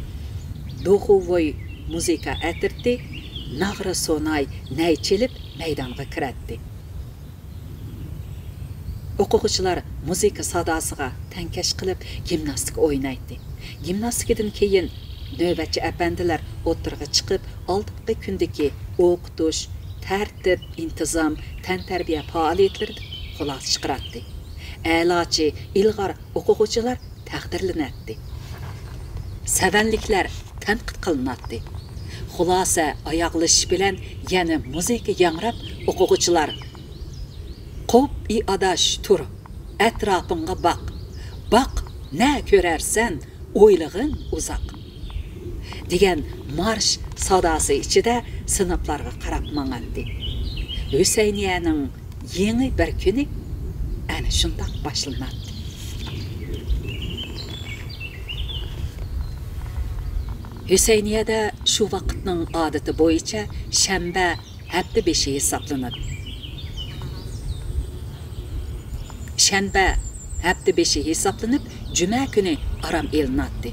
دوخۇۋوي مۇزىكا ئەترىتى ناغرا-سۇناي نەي چېلىپ مەيدانغا كىرەتتى. ئوقۇغۇچىلار مۇزىكا ساداسىغا تەڭكەش قىلىپ گىمناستىكا ئوينايتتى. گىمناستىكىدىن كېيىن نۆۋەتچى ئەپەندىلەر ئوتتۇرىغا چىقىپ، ئالدىنقى كۈندىكى ئوقۇتۇش، تەرتىپ، ئىنتىزام، تەنتەربىيە پائالىيەتلىرىدىن خۇلاسە چىقىراتتى. ئەلاچى، ئىلغار ئوقۇغۇچىلار تەقدىرلىنەتتى. سەۋەنلىكلەر تەنقىد قىلىناتتى. خۇلاسە ئاياغلىشىش بىلەن يەنە مۇزىكا ياڭراپ، ئوقۇغۇچىلار «قوپ ئى ئاداش، تۇر، ئەتراپىڭغا باق، باق، نە كۆرەرسەن، ئويلىغىن ئۇزاق» دېگەن مارش ساداسى ئىچىدە سىنىپلارغا قاراپ ماڭاتتى. ھۈسەينىيەنىڭ يېڭى بىر كۈنى ئەنە شۇنداق باشلىناتتى. ھۈسەينىيەدە شۇ ۋاقىتنىڭ ئادىتى بويىچە شەنبە ھەپتە بېشى ھېسابلىنىپ، شەنبە ھەپتە بېشى ھېسابلىنىپ، جۈمە كۈنى ئارام ئېلىناتتى.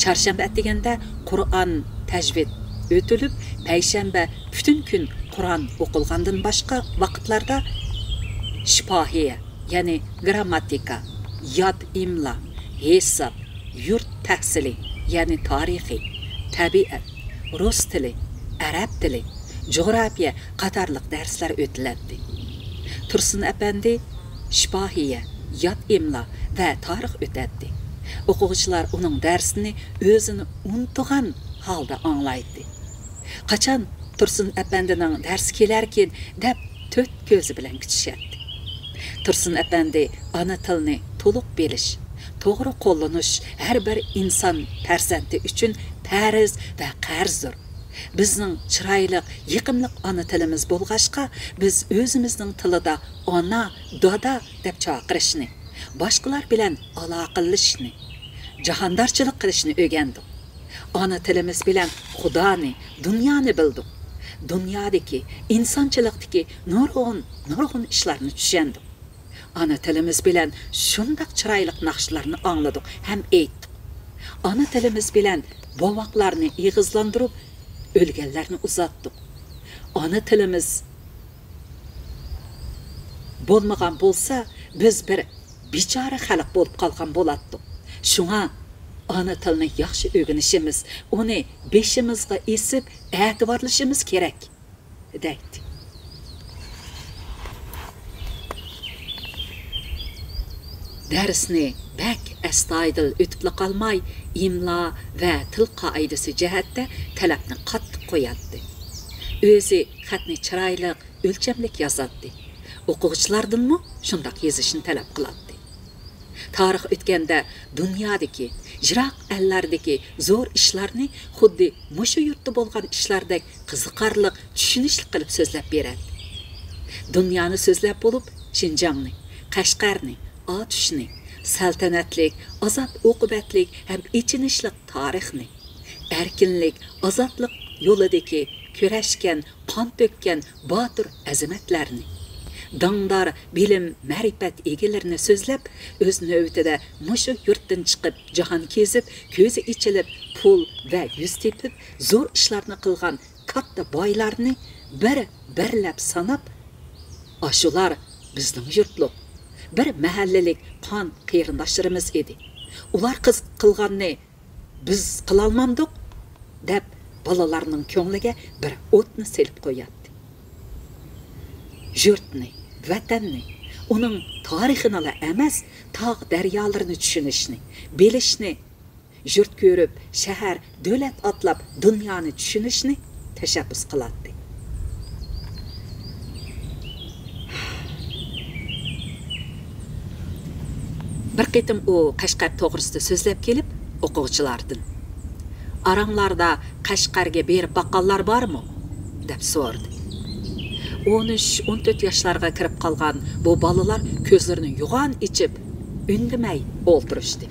چارشەنبە ئەتىگەندە قۇرئان تەجۋىد ئۆتۈلۈپ، پەيشەنبە پۈتۈن كۈن قۇرئان ئوقۇلغاندىن باشقا ۋاقىتلاردا شىپاھىيە، يەنى گرامماتىكا، ياد ئىملا، ھېساب، يۇرت تەھسىلى، يەنى تارىخى، تەبىئەت، رۇس تىلى، ئەرەب تىلى، جۇغراپىيە قاتارلىق دەرسلەر ئۆتۈلەتتى. تۇرسۇن ئەپەندى شىپاھىيە، ياد ئىملا ۋە تارىخ ئۆتەتتى. ئوقۇغۇچىلار ئۇنىڭ دەرسىنى ئۆزىنى ئۇنتۇغان ھالدا ئاڭلايتتى. قاچان تۇرسۇن ئەپەندىنىڭ دەرسى كېلەركىن دەپ تۆت كۆزى بىلەن كۈتۈشەتتى. تۇرسۇن ئەپەندى ئانا تىلنى تولۇق بىلىش، توغرا قوللىنىش ھەر بىر ئىنسان پەرزەنتى ئۈچۈن پەرز ۋە قەرزدۇر. بىزنىڭ چىرايلىق، يېقىملىق ئانا تىلىمىز بولغاچقا، بىز ئۆزىمىزنىڭ تىلىدا ئانا، دادا دەپ چاقىرىشنى، باشقىلار بىلەن ئالاقىلىشىشنى، جاھاندارچىلىق قىلىشنى ئۆگەندۇق. ئانا تىلىمىز بىلەن خۇدانى، دۇنيانى بىلدۇق. دۇنيادىكى، ئىنسانچىلىقتىكى نۇرغۇن، نۇرغۇن ئىشلارنى چۈشەندۇق. ئانا تىلىمىز بىلەن شۇنداق چىرايلىق ناخشىلارنى ئاڭلىدۇق ھەم ئېيتتۇق. ئانا تىلىمىز بىلەن بوۋاقلارنى ئېغىزلاندۇرۇپ، ئۆلگەنلەرنى ئۇزاتتۇق. ئانا تىلىمىز بولمىغان بولسا، بىز بىر بىچارە خەلق بولۇپ قالغان بولاتتۇق. شۇڭا ئانا تىلنى ياخشى ئۆگىنىشىمىز، ئۇنى بېشىمىزغا ئېسىپ ئەتىۋارلىشىمىز كېرەك، دەيتتى. دەرسنى بەك ئەستايىدىل ئۆتۈپلا قالماي، ئىملا ۋە تىل قائىدىسى جەھەتتە تەلەپنى قاتتىق قوياتتى. ئۆزى خەتنى چىرايلىق، ئۆلچەملىك يازاتتى. ئوقۇغۇچىلاردىنمۇ شۇنداق يېزىشنى تەلەپ قىلاتتى. تارىخ ئۆتكەندە دۇنيادىكى، يىراق ئەللەردىكى زور ئىشلارنى خۇددى مۇشۇ يۇرتتا بولغان ئىشلاردەك قىزىقارلىق، چۈشىنىشلىك قىلىپ سۆزلەپ بېرەتتى. دۇنيانى سۆزلەپ بولۇپ، شىنجاڭنى، قەشقەرنى، ئاتۇشنى، سەلتەنەتلىك، ئازاد ئوقۇبەتلىك ھەم ئېچىنىشلىق تارىخنى، ئەركىنلىك، ئازادلىق يولىدىكى كۈرەشكەن، قان تۆككەن باتۇر ئەزىمەتلەرنى، داڭدار بىلىم، مەرىپەت ئىگىلىرىنى سۆزلەپ، ئۆز نۆۋىتىدە مۇشۇ يۇرتتىن چىقىپ، جاھان كېزىپ، كۆزى ئېچىلىپ، پۇل ۋە يۈز تېپىپ، زور ئىشلارنى قىلغان كاتتا بايلارنى بىر-بىرلەپ ساناپ، ئاشۇلار بىزنىڭ يۇرتلۇق، بىر مەھەللىلىك قان قېرىنداشلىرىمىز ئىدى. ئۇلار قىز قىلغاننى بىز قىلالمامدۇق؟ دەپ، بالىلارنىڭ كۆڭلىگە بىر ئوتنى سېلىپ قوياتتى. يۇرتنى، ۋەتەننى، ئۇنىڭ تارىخىنىلا ئەمەس، تاغ-دەريالىرىنى چۈشىنىشنى، بىلىشنى، يۇرت كۆرۈپ، شەھەر، دۆلەت ئاتلاپ دۇنيانى چۈشىنىشنى تەشەببۇس قىلاتتى. بىر قېتىم ئۇ قەشقەر توغرىسىدا سۆزلەپ كېلىپ، ئوقۇغۇچىلاردىن، «ئاراڭلاردا قەشقەرگە بېرىپ باققانلار بارمۇ؟» دەپ سورىدى. ئون ئۈچ، ئون تۆت ياشلارغا كىرىپ قالغان بۇ بالىلار كۆزلىرىنى يوغان ئېچىپ، ئۈندىمەي ئولتۇرۇشتى.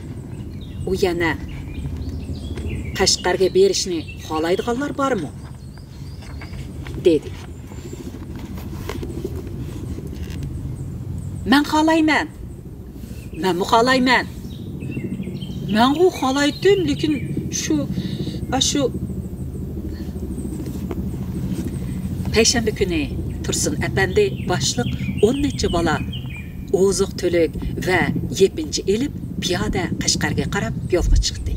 ئۇ يەنە، «قەشقەرگە بېرىشنى خالايدىغانلار بارمۇ؟» دېدى. «مەن خالايمەن. مەنمۇ خالايمەن. مەنغۇ خالايتتىم، لېكىن شۇ، ئاشۇ.» پەيشەنبە كۈنى تۇرسۇن ئەپەندى باشلىق ئون نەچچە بالا ئوزۇق-تۈلۈك ۋە يېپىنچا ئېلىپ، پىيادە قەشقەرگە قاراپ يولغا چىقتى.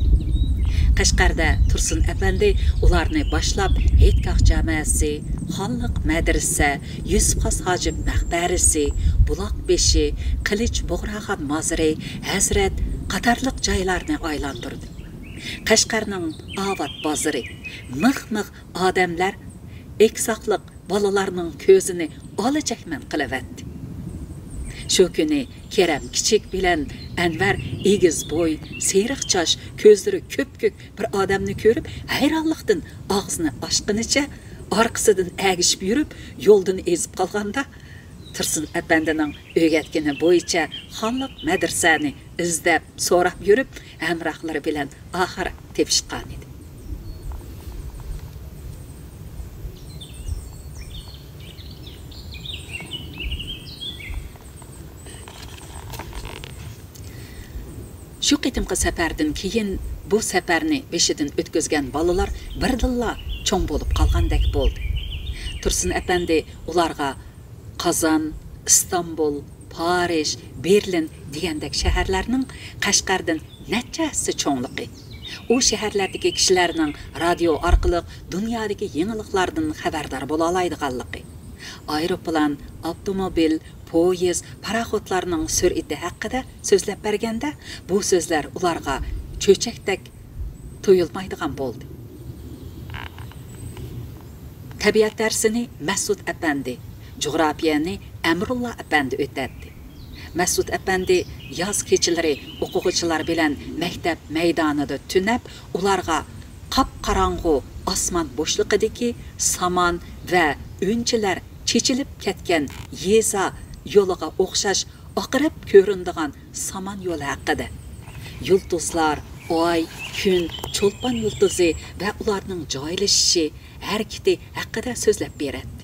قەشقەردە تۇرسۇن ئەپەندى ئۇلارنى باشلاپ، ھېيتگاھ جامەسى، خانلىق مەدرىسە، يۈسۈپ خاس ھاجىپ مەقبەرىسى، بۇلاق بېشى، قىلىچ بۇغراخان مازىرى، ھەزرەت قاتارلىق جايلارنى ئايلاندۇردى. قەشقەرنىڭ ئاۋات بازىرى، مىخ-مىخ ئادەملەر ئەكساقلىق بالىلارنىڭ كۆزىنى ئالىجەكمەن قىلىۋەتتى. شۇ كۈنى كېرەم كىچىك بىلەن ئەنۋەر ئېگىز بوي، سېرىق چاچ، كۆزلىرى كۆپكۆك بىر ئادەمنى كۆرۈپ، ھەيرانلىقتىن ئاغزىنى ئاچقىنىچە ئارقىسىدىن ئەگىشىپ يۈرۈپ، يولدىن ئېزىپ قالغاندا، تۇرسۇن ئەپەندىنىڭ ئۆگەتكىنى بويىچە خانلىق مەدرىسەنى ئىزدەپ، سوراپ يۈرۈپ، ھەمراھلىرى بىلەن ئاخىر تېپىشقانىدى. شۇ قېتىمقى سەپەردىن كېيىن بۇ سەپەرنى بېشىدىن ئۆتكۈزگەن بالىلار بىردىنلا چوڭ بولۇپ قالغاندەك بولدى. تۇرسۇن ئەپەندى ئۇلارغا قازان، ئىستانبۇل، پارىژ، بېرلىن دېگەندەك شەھەرلەرنىڭ قەشقەردىن نەچچە ھەسسە چوڭلۇقى، ئۇ شەھەرلەردىكى كىشىلەرنىڭ رادىيو ئارقىلىق دۇنيادىكى يېڭىلىقلاردىن خەۋەردار بولالايدىغانلىقى، ئايروپىلان، ئاپتوموبىل، پويىز، پاراخوتلارنىڭ سۈرئىتى ھەققىدە سۆزلەپ بەرگەندە، بۇ سۆزلەر ئۇلارغا چۆچەكتەك تۇيۇلمايدىغان بولدى. تەبىئەت دەرسىنى مەسئۇد ئەپەندى، جۇغراپىيەنى ئەمرۇللا ئەپەندى ئۆتەتتى. مەسئۇد ئەپەندى ياز كېچىلىرى ئوقۇغۇچىلار بىلەن مەكتەپ مەيدانىدا تۈنەپ، ئۇلارغا قاپقاراڭغۇ ئاسمان بوشلۇقىدىكى سامان ۋە ئۈنچىلەر چېچىلىپ كەتكەن يېزا يولىغا ئوخشاش ئاقىرىپ كۆرۈنىدىغان سامان يولى ھەققىدە، يۇلتۇزلار، ئاي، كۈن، چولپان يۇلتۇزى ۋە ئۇلارنىڭ جايلىشىشى، ھەرىكىتى ھەققىدە سۆزلەپ بېرەتتى.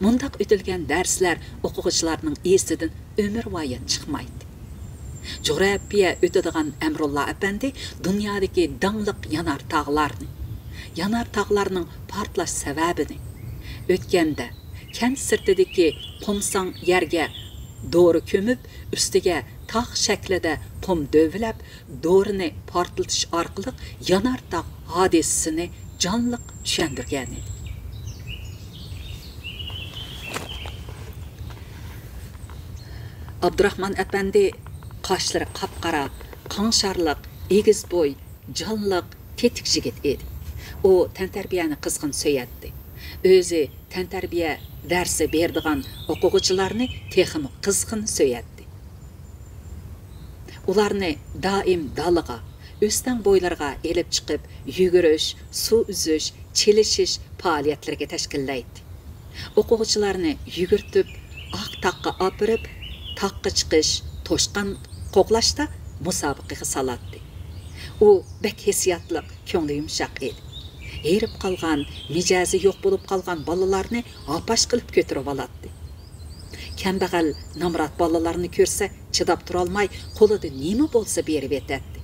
مۇنداق ئۆتۈلگەن دەرسلەر ئوقۇغۇچىلارنىڭ ئېسىدىن ئۆمۈرۋايەت چىقمايتتى. جۇغراپىيە ئۆتىدىغان ئەمرۇللا ئەپەندى دۇنيادىكى داڭلىق يانار تاغلارنى، يانار تاغلارنىڭ پارتلاش سەۋەبىنى، ئۆتكەندە كەنت سىرتىدىكى قۇمساڭ يەرگە دورا كۆمۈپ، ئۈستىگە تاغ شەكلىدە قۇم دۆۋىلەپ، دورىنى پارتلىتىش ئارقىلىق يانارتاغ ھادىسىسىنى جانلىق چۈشەندۈرگەنىدى. ئابدۇراخمان ئەپەندى قاشلىرى قاپقارا، قاڭشارلىق، ئېگىز بوي، جانلىق، تېتىك يىگىت ئىدى. ئۇ تەنتەربىيەنى قىزغىن سۆيەتتى. ئۆزى تەنتەربىيە دەرسى بېرىدىغان ئوقۇغۇچىلارنى تېخىمۇ قىزغىن سۆيەتتى. ئۇلارنى دائىم دالىغا، ئۆستەڭ بويلىرىغا ئېلىپ چىقىپ، يۈگۈرۈش، سۇ ئۈزۈش، چېلىشىش پائالىيەتلىرىگە تەشكىللەيتتى. ئوقۇغۇچىلارنى يۈگۈرتۈپ، ئاق تاغقا ئاپىرىپ، تاغقا چىقىش، توشقان قوغلاشتا مۇسابىقىگە سالاتتى. ئۇ بەك ھېسسىياتلىق، كۆڭلى يۇمشاق ئىدى. ھېرىپ قالغان، مىجەزى يوق بولۇپ قالغان بالىلارنى ھاپاش قىلىپ كۆتۈرۈۋالاتتى. كەمبەغەل، نامرات بالىلارنى كۆرسە چىداپ تۇرالماي، قولىدا نېمە بولسا بېرىۋېتەتتى.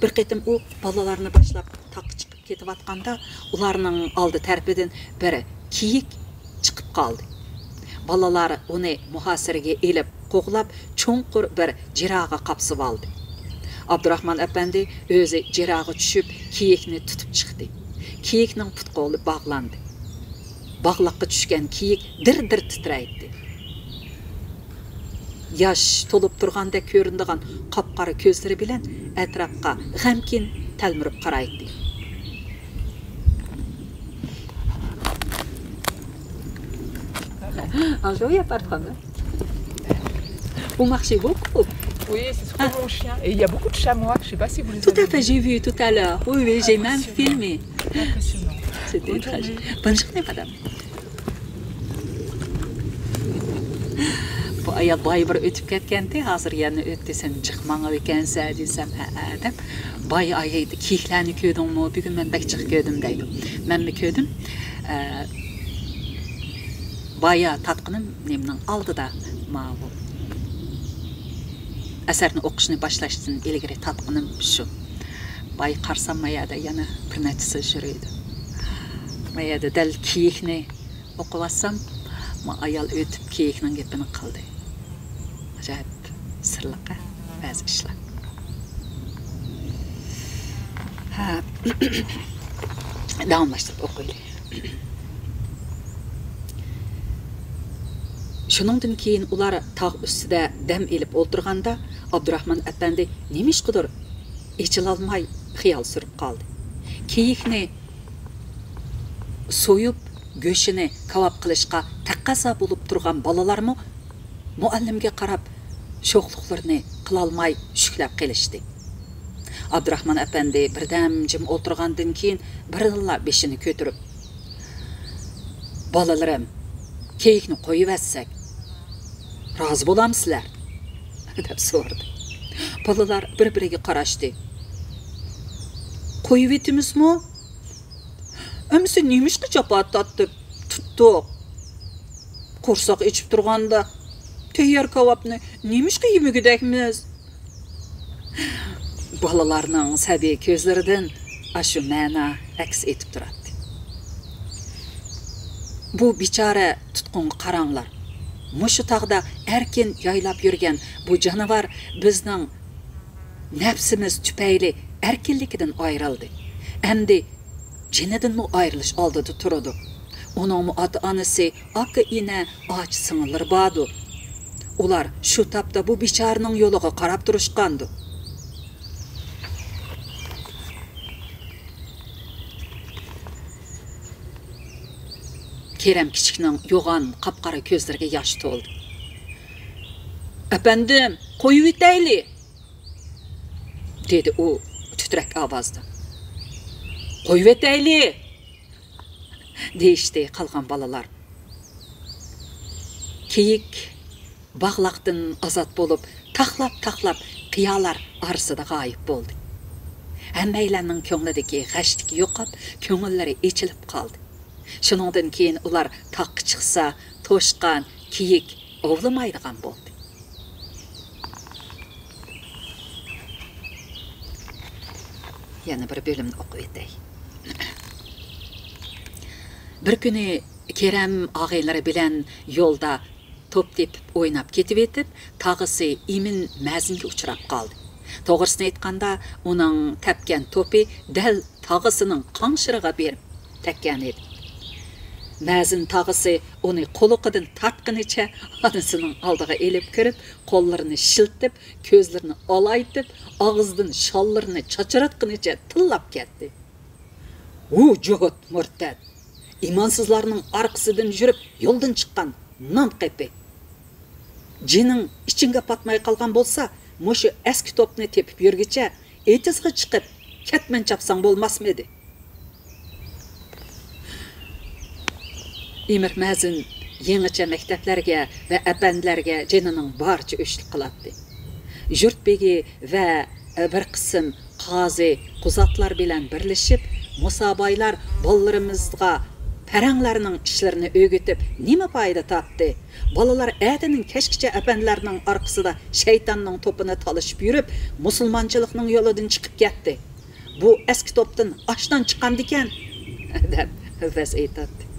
بىر قېتىم ئۇ بالىلارنى باشلاپ تاغقا چىقىپ كېتىۋاتقاندا، ئۇلارنىڭ ئالدى تەرىپىدىن بىر كېيىك چىقىپ قالدى. بالىلار ئۇنى مۇھاسىرىگە ئېلىپ، قوغلاپ، چوڭقۇر بىر جىراغا قاپسىۋالدى. ئابدۇراخمان ئەپەندى ئۆزى جىراغا چۈشۈپ، كېيىكنى تۇتۇپ چىقتى. كېيىكنىڭ پۇت-قولى باغلاندى. باغلاققا چۈشكەن كېيىك دىر-دىر تىترەيتتى. ياش تولۇپ تۇرغاندەك كۆرۈنىدىغان قاپقارا كۆزلىرى بىلەن ئەتراپقا غەمكىن تەلمۈرۈپ قارايتتى. Un jour, il y a pas de problème. Vous marchez beaucoup. Oui, c'est surtout mon chien. Et il y a beaucoup de chamois, je sais pas si vous les Tout à avez fait, vus. J'ai vu tout à l'heure. Oui, oui, j'ai même filmé. Impressionnant. C'était très joli. Bonne journée, madame. بۇ ئايال بايا بىر ئۆتۈپ كەتكەنتى، ھازىر يەنە ئۆتتى، سەن جىق ماڭىۋىكەنسەن دېسەم، ھەئە دەپ، بايا ئايايدى، كېيىكلەرنى كۆردۈڭمۇ؟ بۈگۈن مەن بەك جىق كۆردۈم دەيدۇ. مەنمۇ كۆردۈم. ئە، بايا تارتقىنىم نېمىنىڭ ئالدىدا، ماۋۇ ئەسەرنى ئوقۇشنى باشلاشتىن ئىلگىرى تارتقىنىم شۇ. بايا قارىسام، ما يەردە يەنە بىر نەچچىسى يۈرىدۇ. ما يەردە دەل كېيىكنى ئوقۇۋاتسام، ما ئايال ئۆتۈپ كېيىكنىڭ گېپىنى قىلدى. ئاجايىپ سىرلىق، ھە، بەزى ئىشلار. ھە. داۋاملاشتۇرۇپ ئوقۇيلى. شۇنىڭدىن كېيىن ئۇلار تاغ ئۈستىدە دەم ئېلىپ ئولتۇرغاندا، ئابدۇراخمان ئەپەندى نېمىشقىدۇر ئېچىلالماي خىيال سۈرۈپ قالدى. كېيىكنى سويۇپ، گۆشىنى كاۋاپ قىلىشقا تەقەززا بولۇپ تۇرغان بالىلارمۇ مۇئەللىمگە قاراپ شوخلۇقلىرىنى قىلالماي شۈكلەپ قېلىشتى. ئابدۇراخمان ئەپەندى بىردەم جىم ئولتۇرغاندىن كېيىن بىردىنلا بېشىنى كۆتۈرۈپ، «بالىلىرىم، كېيىكنى قويۇۋەتسەك، رازى بولامسىلەر؟» دەپ سورىدى. بالىلار بىر-بىرىگە قاراشتى. «قويۇۋېتىمىزمۇ؟ ئەمىسە نېمىشقا جاپا تارتىپ تۇتتۇق؟ قورساق ئېچىپ تۇرغاندا تەييار كاۋاپنى نېمىشقا يېمىگۈدەكمىز؟» بالىلارنىڭ سەبىي كۆزلىرىدىن ئاشۇ مەنا ئەكس ئېتىپ تۇراتتى. «بۇ بىچارە تۇتقۇنغا قاراڭلار. مۇشۇ تاغدا ئەركىن يايلاپ يۈرگەن بۇ جانىۋار بىزنىڭ نەپسىمىز تۈپەيلى ئەركىنلىكىدىن ئايرىلدى. ئەمدى جېنىدىنمۇ ئايرىلىش ئالدىدا تۇرىدۇ. ئۇنىڭمۇ ئاتا-ئانىسى، ئاكا-ئىنى، ئاچا-سىڭىللىرى باردۇ. ئۇلار شۇ تاپتا بۇ بىچارىنىڭ يولىغا قاراپ تۇرۇشقاندۇ.» كېرەم كىچىكنىڭ يوغان قاپقارا كۆزلىرىگە ياش تولدى. «ئەپەندىم، قويۇۋېتەيلى!» دېدى ئۇ تىترەك ئاۋازدا. «قويۇۋېتەيلى!» دېيىشتى قالغان بالىلار. كېيىك باغلاقتىن ئازاد بولۇپ، تاقلاپ-تاقلاپ قىيالار ئارىسىدا غايىب بولدى. ھەممەيلەننىڭ كۆڭلىدىكى غەشلىك يوقاپ، كۆڭۈللىرى ئېچىلىپ قالدى. شۇنىڭدىن كېيىن ئۇلار تاغقا چىقسا، توشقان، كېيىك ئوۋلىمايدىغان بولدى. يەنە بىر بۆلۈمنى ئوقۇۋېتەي. بىر كۈنى كېرەم ئاغىنىلىرى بىلەن يولدا توپ تېپىپ ئويناپ كېتىۋېتىپ، تاغىسى ئىمىن مەزىنگە ئۇچراپ قالدى. توغرىسىنى ئېيتقاندا، ئۇنىڭ تەپكەن توپى دەل تاغىسىنىڭ قاڭشىرىغا بېرىپ تەگكەن ئىدى. مەزىن تاغىسى ئۇنى قۇلىقىدىن تارتقىنىچە ئانىسىنىڭ ئالدىغا ئېلىپ كىرىپ، قوللىرىنى شىلتىپ، كۆزلىرىنى ئالايتىپ، ئاغزىدىن شاللىرىنى چاچراتقىنىچە تىللاپ كەتتى. ۋۇ جۇھۇت مۇرتەت! ئىمانسىزلارنىڭ ئارقىسىدىن يۈرۈپ يولدىن چىققان نان قېپى! جېنىڭ ئىچىڭگە پاتماي قالغان بولسا، مۇشۇ ئەسكى توپنى تېپىپ يۈرگۈچە ئېتىزغا چىقىپ كەتمەن چاپساڭ بولماسمىدى؟ ئىمىر مەزىن يېڭىچە مەكتەپلەرگە ۋە ئەپەندىلەرگە جېنىنىڭ بارىچە ئۆچلۈك قىلاتتى. يۇرت بېگى ۋە بىر قىسىم قازى، قۇزاتلار بىلەن بىرلىشىپ، مۇسابايلار بالىلىرىمىزغا پەرەڭلەرنىڭ ئىشلىرىنى ئۆگىتىپ نېمە پايدا تاپتى؟ بالىلار ئەتىدىن كەچكىچە ئەپەندىلەرنىڭ ئارقىسىدا شەيتاننىڭ توپىنى تالىشىپ يۈرۈپ، مۇسۇلمانچىلىقنىڭ يولىدىن چىقىپ كەتتى. بۇ ئەسكى توپتىن ئاشتان چىققاندىكەن، دەپ ۋەز ئېيتاتتى.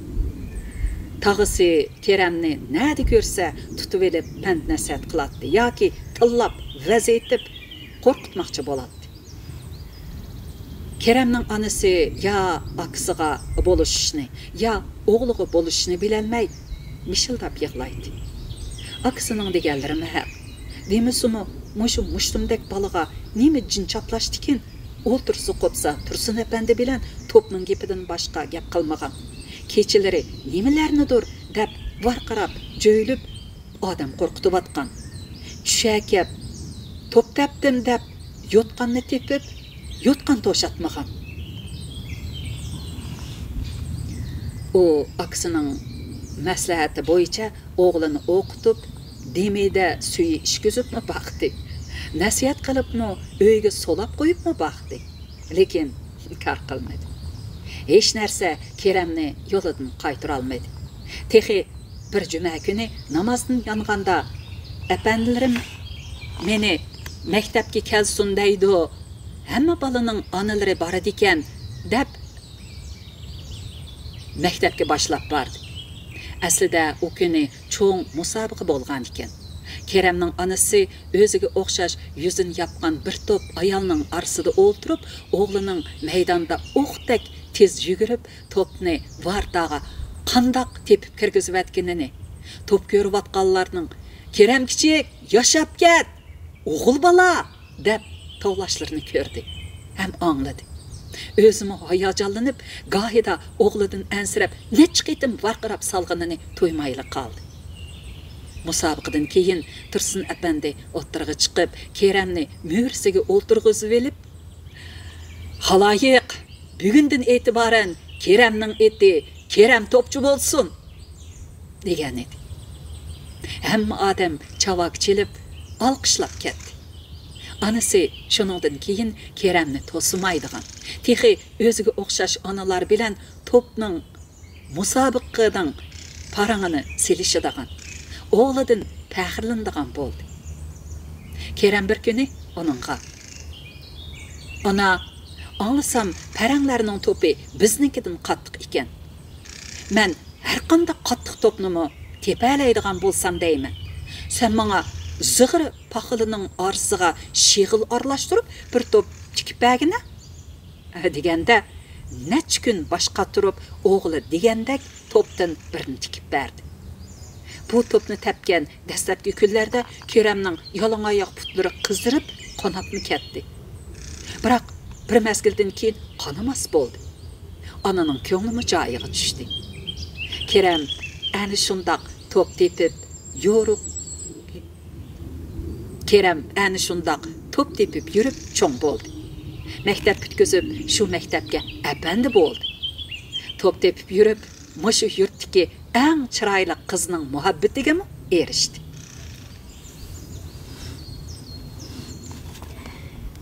تاغىسى كېرەمنى نەدە كۆرسە تۇتۇۋېلىپ پەند نەسىھەت قىلاتتى ياكى تىللاپ ۋەز ئېيتىپ قورقۇتماقچى بولاتتى. كېرەمنىڭ ئانىسى يا ئاكىسىغا بولۇشۇشنى، يا ئوغلىغا بولۇشۇشنى بىلەلمەي مىشىلداپ يىغلايتتى. ئاكىسىنىڭ دېگەنلىرىمۇ ھەق. دېمىسىمۇ، مۇشۇ مۇشتۇمدەك بالىغا نېمە جىن چاپلاشتىكىن؟ ئولتۇرسا قوپسا تۇرسۇن ئەپەندى بىلەن توپنىڭ گېپىدىن باشقا گەپ قىلمىغان. كېچىلىرى نېمىلەرنىدۇر دەپ ۋارقىراپ، جۆيلۈپ، ئادەم قورقۇتۇۋاتقان. چۈشەكەپ، توپ تەپتىم دەپ، يوتقاننى تېپىپ، يوتقان توشاتمىغان. ئۇ ئاكىسىنىڭ مەسلىھەتى بويىچە ئوغلىنى ئوقۇتۇپ، دېمىدە سۈيى ئىچكۈزۈپمۇ باقتى. نەسىھەت قىلىپمۇ، ئۆيگە سولاپ قويۇپمۇ باقتى. لېكىن كار قىلمىدى. ھېچ نەرسە كېرەمنى يولىدىن قايتۇرالمىدى. تېخى بىر جۈمە كۈنى نامازدىن يانغاندا، ئەپەندىلىرىم مېنى مەكتەپكە كەلسۇن دەيدۇ، ھەممە بالىنىڭ ئانىلىرى بارىدىكەن، دەپ مەكتەپكە باشلاپ باردى. ئەسلىدە ئۇ كۈنى چوڭ مۇسابىقە بولغانىكەن. كېرەمنىڭ ئانىسى ئۆزىگە ئوخشاش يۈزىنى ياپقان بىر توپ ئايالنىڭ ئارىسىدا ئولتۇرۇپ، ئوغلىنىڭ مەيداندا ئوقتەك تېز يۈگۈرۈپ، توپنى ۋارتاغا قانداق تېپىپ كىرگۈزۈۋەتكىنىنى، توپ كۆرۈۋاتقانلارنىڭ «كېرەم كىچىك، ياشاپ كەت! ئوغۇل بالا!» دەپ توۋلاشلىرىنى كۆردى ھەم ئاڭلىدى. ئۆزىمۇ ھاياجانلىنىپ، گاھىدا ئوغلىدىن ئەنسىرەپ، نەچچە قېتىم ۋارقىراپ سالغىنىنى تۇيمايلا قالدى. مۇسابىقىدىن كېيىن تۇرسۇن ئەپەندى ئوتتۇرىغا چىقىپ، كېرەمنى مۈرىسىگە ئولتۇرغۇزۇۋېلىپ، «خالايىق، بۈگۈندىن ئېتىبارەن كېرەمنىڭ ئېتى كېرەم توپچى بولسۇن!» دېگەن ئىدى. ھەممە ئادەم چاۋاك چېلىپ، ئالقىشلاپ كەتتى. ئانىسى شۇنىڭدىن كېيىن كېرەمنى توسىمايدىغان، تېخى ئۆزىگە ئوخشاش ئانىلار بىلەن توپنىڭ، مۇسابىقىنىڭ پارىڭىنى سېلىشىدىغان، ئوغلىدىن پەخىرلىنىدىغان بولدى. كېرەم بىر كۈنى ئۇنىڭغا، «ئانا، ئاڭلىسام، پەرەڭلەرنىڭ توپى بىزنىڭكىدىن قاتتىق ئىكەن. مەن ھەرقانداق قاتتىق توپنىمۇ تېپەلەيدىغان بولسام دەيمەن. سەن ماڭا زىغىر پاخىلىنىڭ ئارىسىغا شېغىل ئارىلاشتۇرۇپ بىر توپ تىكىپ بەرگىنە.» دېگەندە، نەچچە كۈن باش قاتۇرۇپ، ئوغلى دېگەندەك توپتىن بىرنى تىكىپ بەردى. بۇ توپنى تەپكەن دەسلەپكى كۈنلەردە كېرەمنىڭ يالىڭاياق پۇتلىرى قىزىرىپ، قاناپمۇ كەتتى. بىراق، بىر مەزگىلدىن كېيىن قانىماس بولدى. ئانىنىڭ كۆڭلىمۇ جايىغا چۈشتى. كېرەم ئەنە شۇنداق توپ تېپىپ، يورۇق كېرەم ئەنە شۇنداق توپ تېپىپ يۈرۈپ چوڭ بولدى. مەكتەپ پۈتكۈزۈپ، شۇ مەكتەپكە ئەپەندى بولدى. توپ تېپىپ يۈرۈپ، مۇشۇ يۇرتتىكى ئەڭ چىرايلىق قىزنىڭ مۇھەببىتىگىمۇ ئېرىشتى.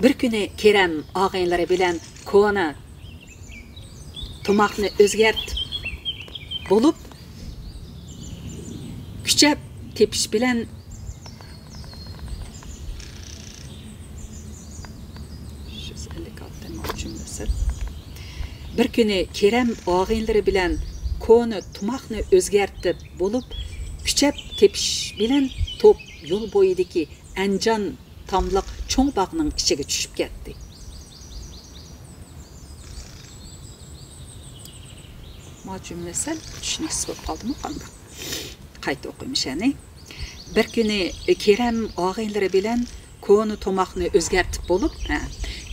بىر كۈنى كېرەم ئاغىنىلىرى بىلەن كونا تۇماقنى ئۆزگەرتىپ بولۇپ، كۈچەپ تېپىش بىلەن بىر كۈنى كېرەم ئاغىنىلىرى بىلەن كونا تۇماقنى ئۆزگەرتىپ بولۇپ، كۈچەپ تېپىش بىلەن توپ يول بويىدىكى ئەنجان تاملىق چوڭ باغنىڭ ئىچىگە چۈشۈپ كەتتى. ما جۈملە سەل چۈشىنىكسىز بولۇپ قالدىمۇ قانداق؟ قايتا ئوقۇيمىش يەنى. بىر كۈنى كېرەم ئاغىنىلىرى بىلەن كونا توماقنى ئۆزگەرتىپ بولۇپ، ھە،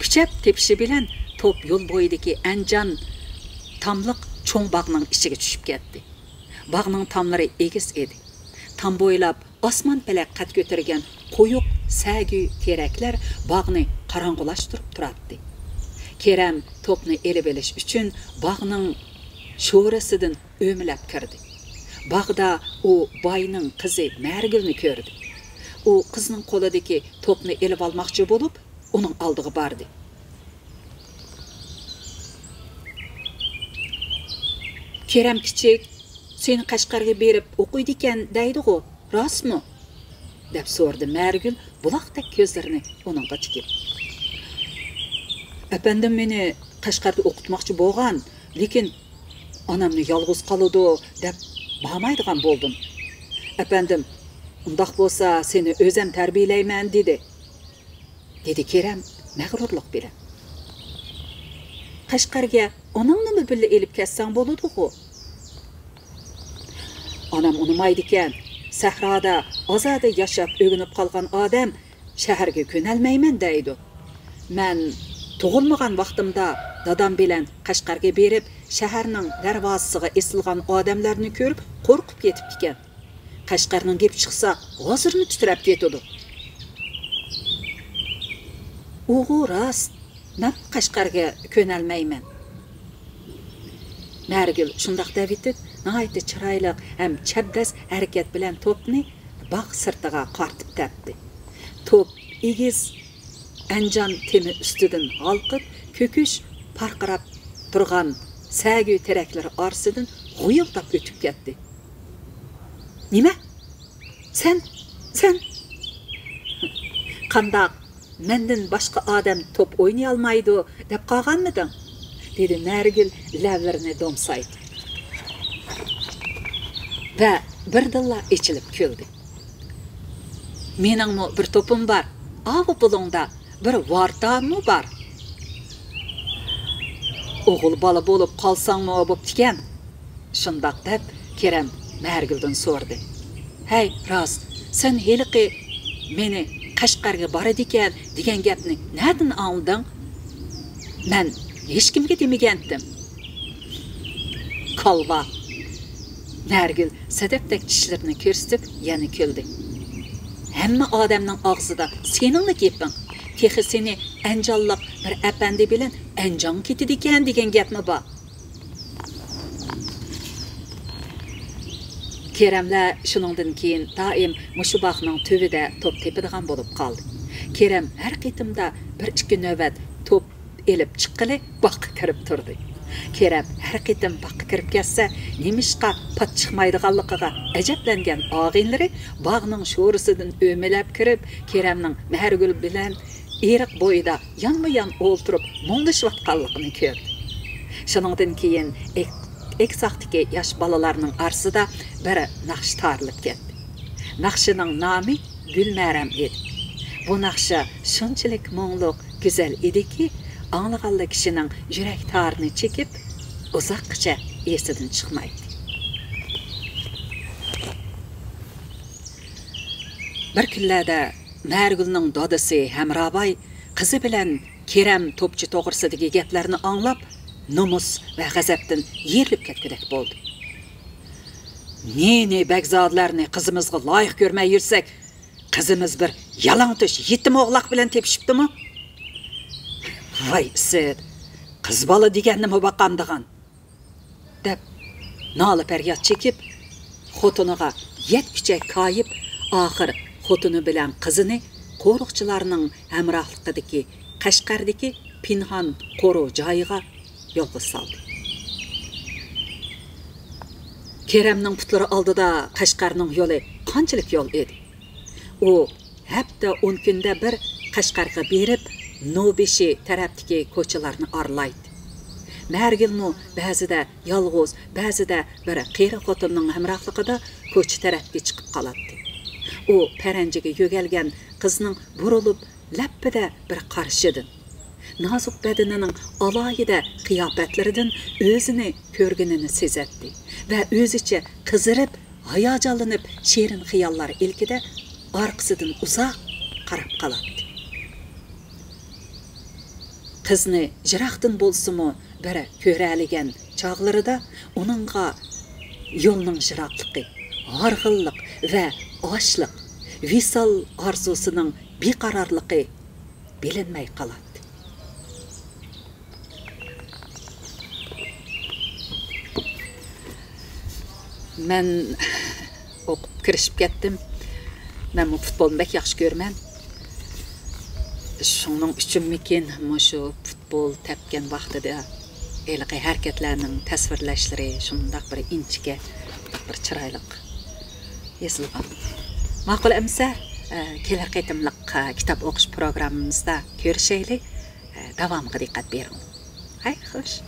كۈچەپ تېپىشى بىلەن توپ يول بويىدىكى ئەنجان تاملىق چوڭ باغنىڭ ئىچىگە چۈشۈپ كەتتى. باغنىڭ تاملىرى ئېگىز ئىدى. تام بويلاپ ئاسمان پەلەك قەد كۆتۈرگەن قويۇق سەگۈ تېرەكلەر باغنى قاراڭغۇلاشتۇرۇپ تۇراتتى. كېرەم توپنى ئېلىۋېلىش ئۈچۈن باغنىڭ شورىسىدىن ئۆمىلەپ كىردى. باغدا ئۇ باينىڭ قىزى مەرىگۈلنى كۆردى. ئۇ قىزنىڭ قولىدىكى توپنى ئېلىۋالماقچى بولۇپ، ئۇنىڭ ئالدىغا باردى. «كېرەم كىچىك، سېنى قەشقەرگە بېرىپ ئوقۇيدىكەن دەيدىغۇ، راستمۇ؟» دەپ سورىدى مەرىگۈل بۇلاقتەك كۆزلىرىنى ئۇنىڭغا تىكىپ. «ئەپەندىم مېنى قەشقەردە ئوقۇتماقچى بولغان، لېكىن ئانامنى يالغۇز قالىدۇ دەپ بارمايدىغان بولدۇم. ئەپەندىم، ئۇنداق بولسا سېنى ئۆزەم تەربىيەلەيمەن» دېدى. دېدى كېرەم مەغرۇرلۇق بىلەن. «قەشقەرگە ئاناڭنىمۇ بىللە ئېلىپ كەتسەڭ بولىدىغۇ؟» «ئانام ئۇنىمايدىكەن، سەھرادا ئازادە ياشاپ ئۆگىنىپ قالغان ئادەم شەھەرگە كۆنەلمەيمەن دەيدۇ. مەن تۇغۇلمىغان ۋاقتىمدا دادام بىلەن قەشقەرگە بېرىپ، شەھەرنىڭ دەرۋازىسىغا ئېسىلغان ئادەملەرنى كۆرۈپ قورقۇپ كېتىپتىكەن. قەشقەرنىڭ گېپى چىقسا، ھازىرمۇ تىترەپ كېتىدۇ.» «ئۇغۇ راست، مەن قەشقەرگە كۆنەلمەيمەن.» مەرىگۈل شۇنداق دەۋېتىپ، ناھايىتى چىرايلىق ھەم چەبدەس ھەرىكەت بىلەن توپنى باغ سىرتىغا قارىتىپ تەپتى. توپ ئېگىز ئەنجان تېمى ئۈستىدىن ھالقىپ، كۆكۈش پارقىراپ تۇرغان سەگۈ تېرەكلىرى ئارىسىدىن غۇيۇلداپ ئۆتۈپ كەتتى. «نېمە؟ سەن، سەن قانداق، مەندىن باشقا ئادەم توپ ئوينىيالمايدۇ دەپ قالغانمىدىڭ؟» دېدى مەرىگۈل لەۋلىرىنى دومسايتىپ. ۋە بىردىنلا ئېچىلىپ كۈلدى. «مېنىڭمۇ بىر توپۇم بار، ئاۋۇ بۇلۇڭدا بىر ۋارتاممۇ بار. ئوغۇل بالا بولۇپ قالساڭمۇ بوپتىكەن.» شۇنداق دەپ، كېرەم مەرىگۈلدىن سورىدى. «ھەي، راست، سەن ھېلىقى مېنى قەشقەرگە بارىدىكەن دېگەن گەپنى نەدىن ئاڭلىدىڭ؟ مەن ھېچكىمگە دېمىگەنتىم.» «كالۋا!» نەرگۈل سەدەپتەك چىشلىرىنى كۆرسىتىپ يەنە كۈلدى. «ھەممە ئادەمنىڭ ئاغزىدا سېنىڭلا گېپىڭ. تېخى سېنى ئەنجانلىق بىر ئەپەندى بىلەن ئەنجانغا كېتىدىكەن دېگەن گەپمۇ بار.» كېرەملەر شۇنىڭدىن كېيىن دائىم مۇشۇ باغنىڭ تۈۋىدە توپ تېپىدىغان بولۇپ قالدى. كېرەم ھەر قېتىمدا بىر ئىككى نۆۋەت توپ ئېلىپ چىققىلى باغقا كىرىپ تۇردى. كېرەم ھەر قېتىم باغقا كىرىپ كەتسە، نېمىشقا پات چىقمايدىغانلىقىغا ئەجەبلەنگەن ئاغىنىلىرى باغنىڭ شورىسىدىن ئۆمىلەپ كىرىپ، كېرەمنىڭ مەھرىگۈل بىلەن ئېرىق بويىدا يانمۇ يان ئولتۇرۇپ مۇڭدىشىۋاتقانلىقىنى كۆردى. شۇنىڭدىن كېيىن ئېك-، ئېكساقتىكى ياش بالىلارنىڭ ئارىسىدا بىر ناخشا تارىلىپ كەتتى. ناخشىنىڭ نامى گۈلمەرەم ئىدى. بۇ ناخشا شۇنچىلىك مۇڭلۇق، گۈزەل ئىدىكى، ئاڭلىغانلا كىشىنىڭ يۈرەك تارىنى چېكىپ، ئۇزاققىچە ئېسىدىن چىقمايتتى. بىر كۈنلەردە مەرىگۈلنىڭ دادىسى ھەمراباي قىزى بىلەن كېرەم توپچى توغرىسىدىكى گەپلەرنى ئاڭلاپ، نومۇس ۋە غەزەپتىن يېرىلىپ كەتكۈدەك بولدى. «نى-نى بەگزادىلەرنى قىزىمىزغا لايىق كۆرمەي يۈرسەك، قىزىمىز بىر يالاڭتۆش يېتىم ئوغلاق بىلەن تېپىشىپتىمۇ؟ ۋاي ئىسىت، قىز بالا دېگەننىمۇ باقامدىغان!» دەپ نالە-پەرياد چېكىپ، خوتۇنىغا يەتكۈچە كايىپ، ئاخىر خوتۇنى بىلەن قىزىنى قورۇقچىلارنىڭ ھەمراھلىقىدىكى قەشقەردىكى پىنھان قورۇ جايىغا يولغا سالدى. كېرەمنىڭ پۇتلىرى ئالدىدا قەشقەرنىڭ يولى قانچىلىك يول ئىدى. ئۇ ھەپتە ئون كۈندە بىر قەشقەرگە بېرىپ، نوبېشى تەرەپتىكى كوچىلارنى ئارىلايتتى. مەرگىلمۇ بەزىدە يالغۇز، بەزىدە بىر قېرى خوتۇننىڭ ھەمراھلىقىدا كوچا تەرەپكە چىقىپ قالاتتى. ئۇ پەرەنجىگە يۆگەلگەن قىزنىڭ بۇرۇلۇپ لەپپىدە بىر قارىشىدىن، نازۇك بەدىنىنىڭ ئالاھىدە قىياپەتلىرىدىن ئۆزىنى كۆرگىنىنى سېزەتتى ۋە ئۆزىچە قىزىرىپ، ھاياجانلىنىپ، شېرىن خىياللار ئىلكىدە ئارقىسىدىن ئۇزاق قاراپ قالاتتى. قىزنى يىراقتىن بولسىمۇ بىر كۆرەلىگەن چاغلىرىدا ئۇنىڭغا يولنىڭ يىراقلىقى، ھارغىنلىق ۋە ئاچلىق، ۋىسال ئارزۇسىنىڭ بىقارارلىقى بىلىنمەي قالاتتى. مەن ئوقۇپ كىرىشىپ كەتتىم. مەنمۇ پۇتبولنى بەك ياخشى كۆرىمەن. شۇنىڭ ئۈچۈنمىكىن، مۇشۇ پۇتبول تەپكەن ۋاقتىدا ھېلىقى ھەرىكەتلەرنىڭ تەسۋىرلەشلىرى شۇنداق بىر ئىنچىكە، بىر چىرايلىق يېزىلغان. ماقۇل ئەمىسە، ئە، كېلەر قېتىملىق، ئە، كىتاب ئوقۇش پروگراممىمىزدا كۆرۈشەيلى. ئە، داۋامىغا دىققەت بېرىڭ. ھەي، خوش.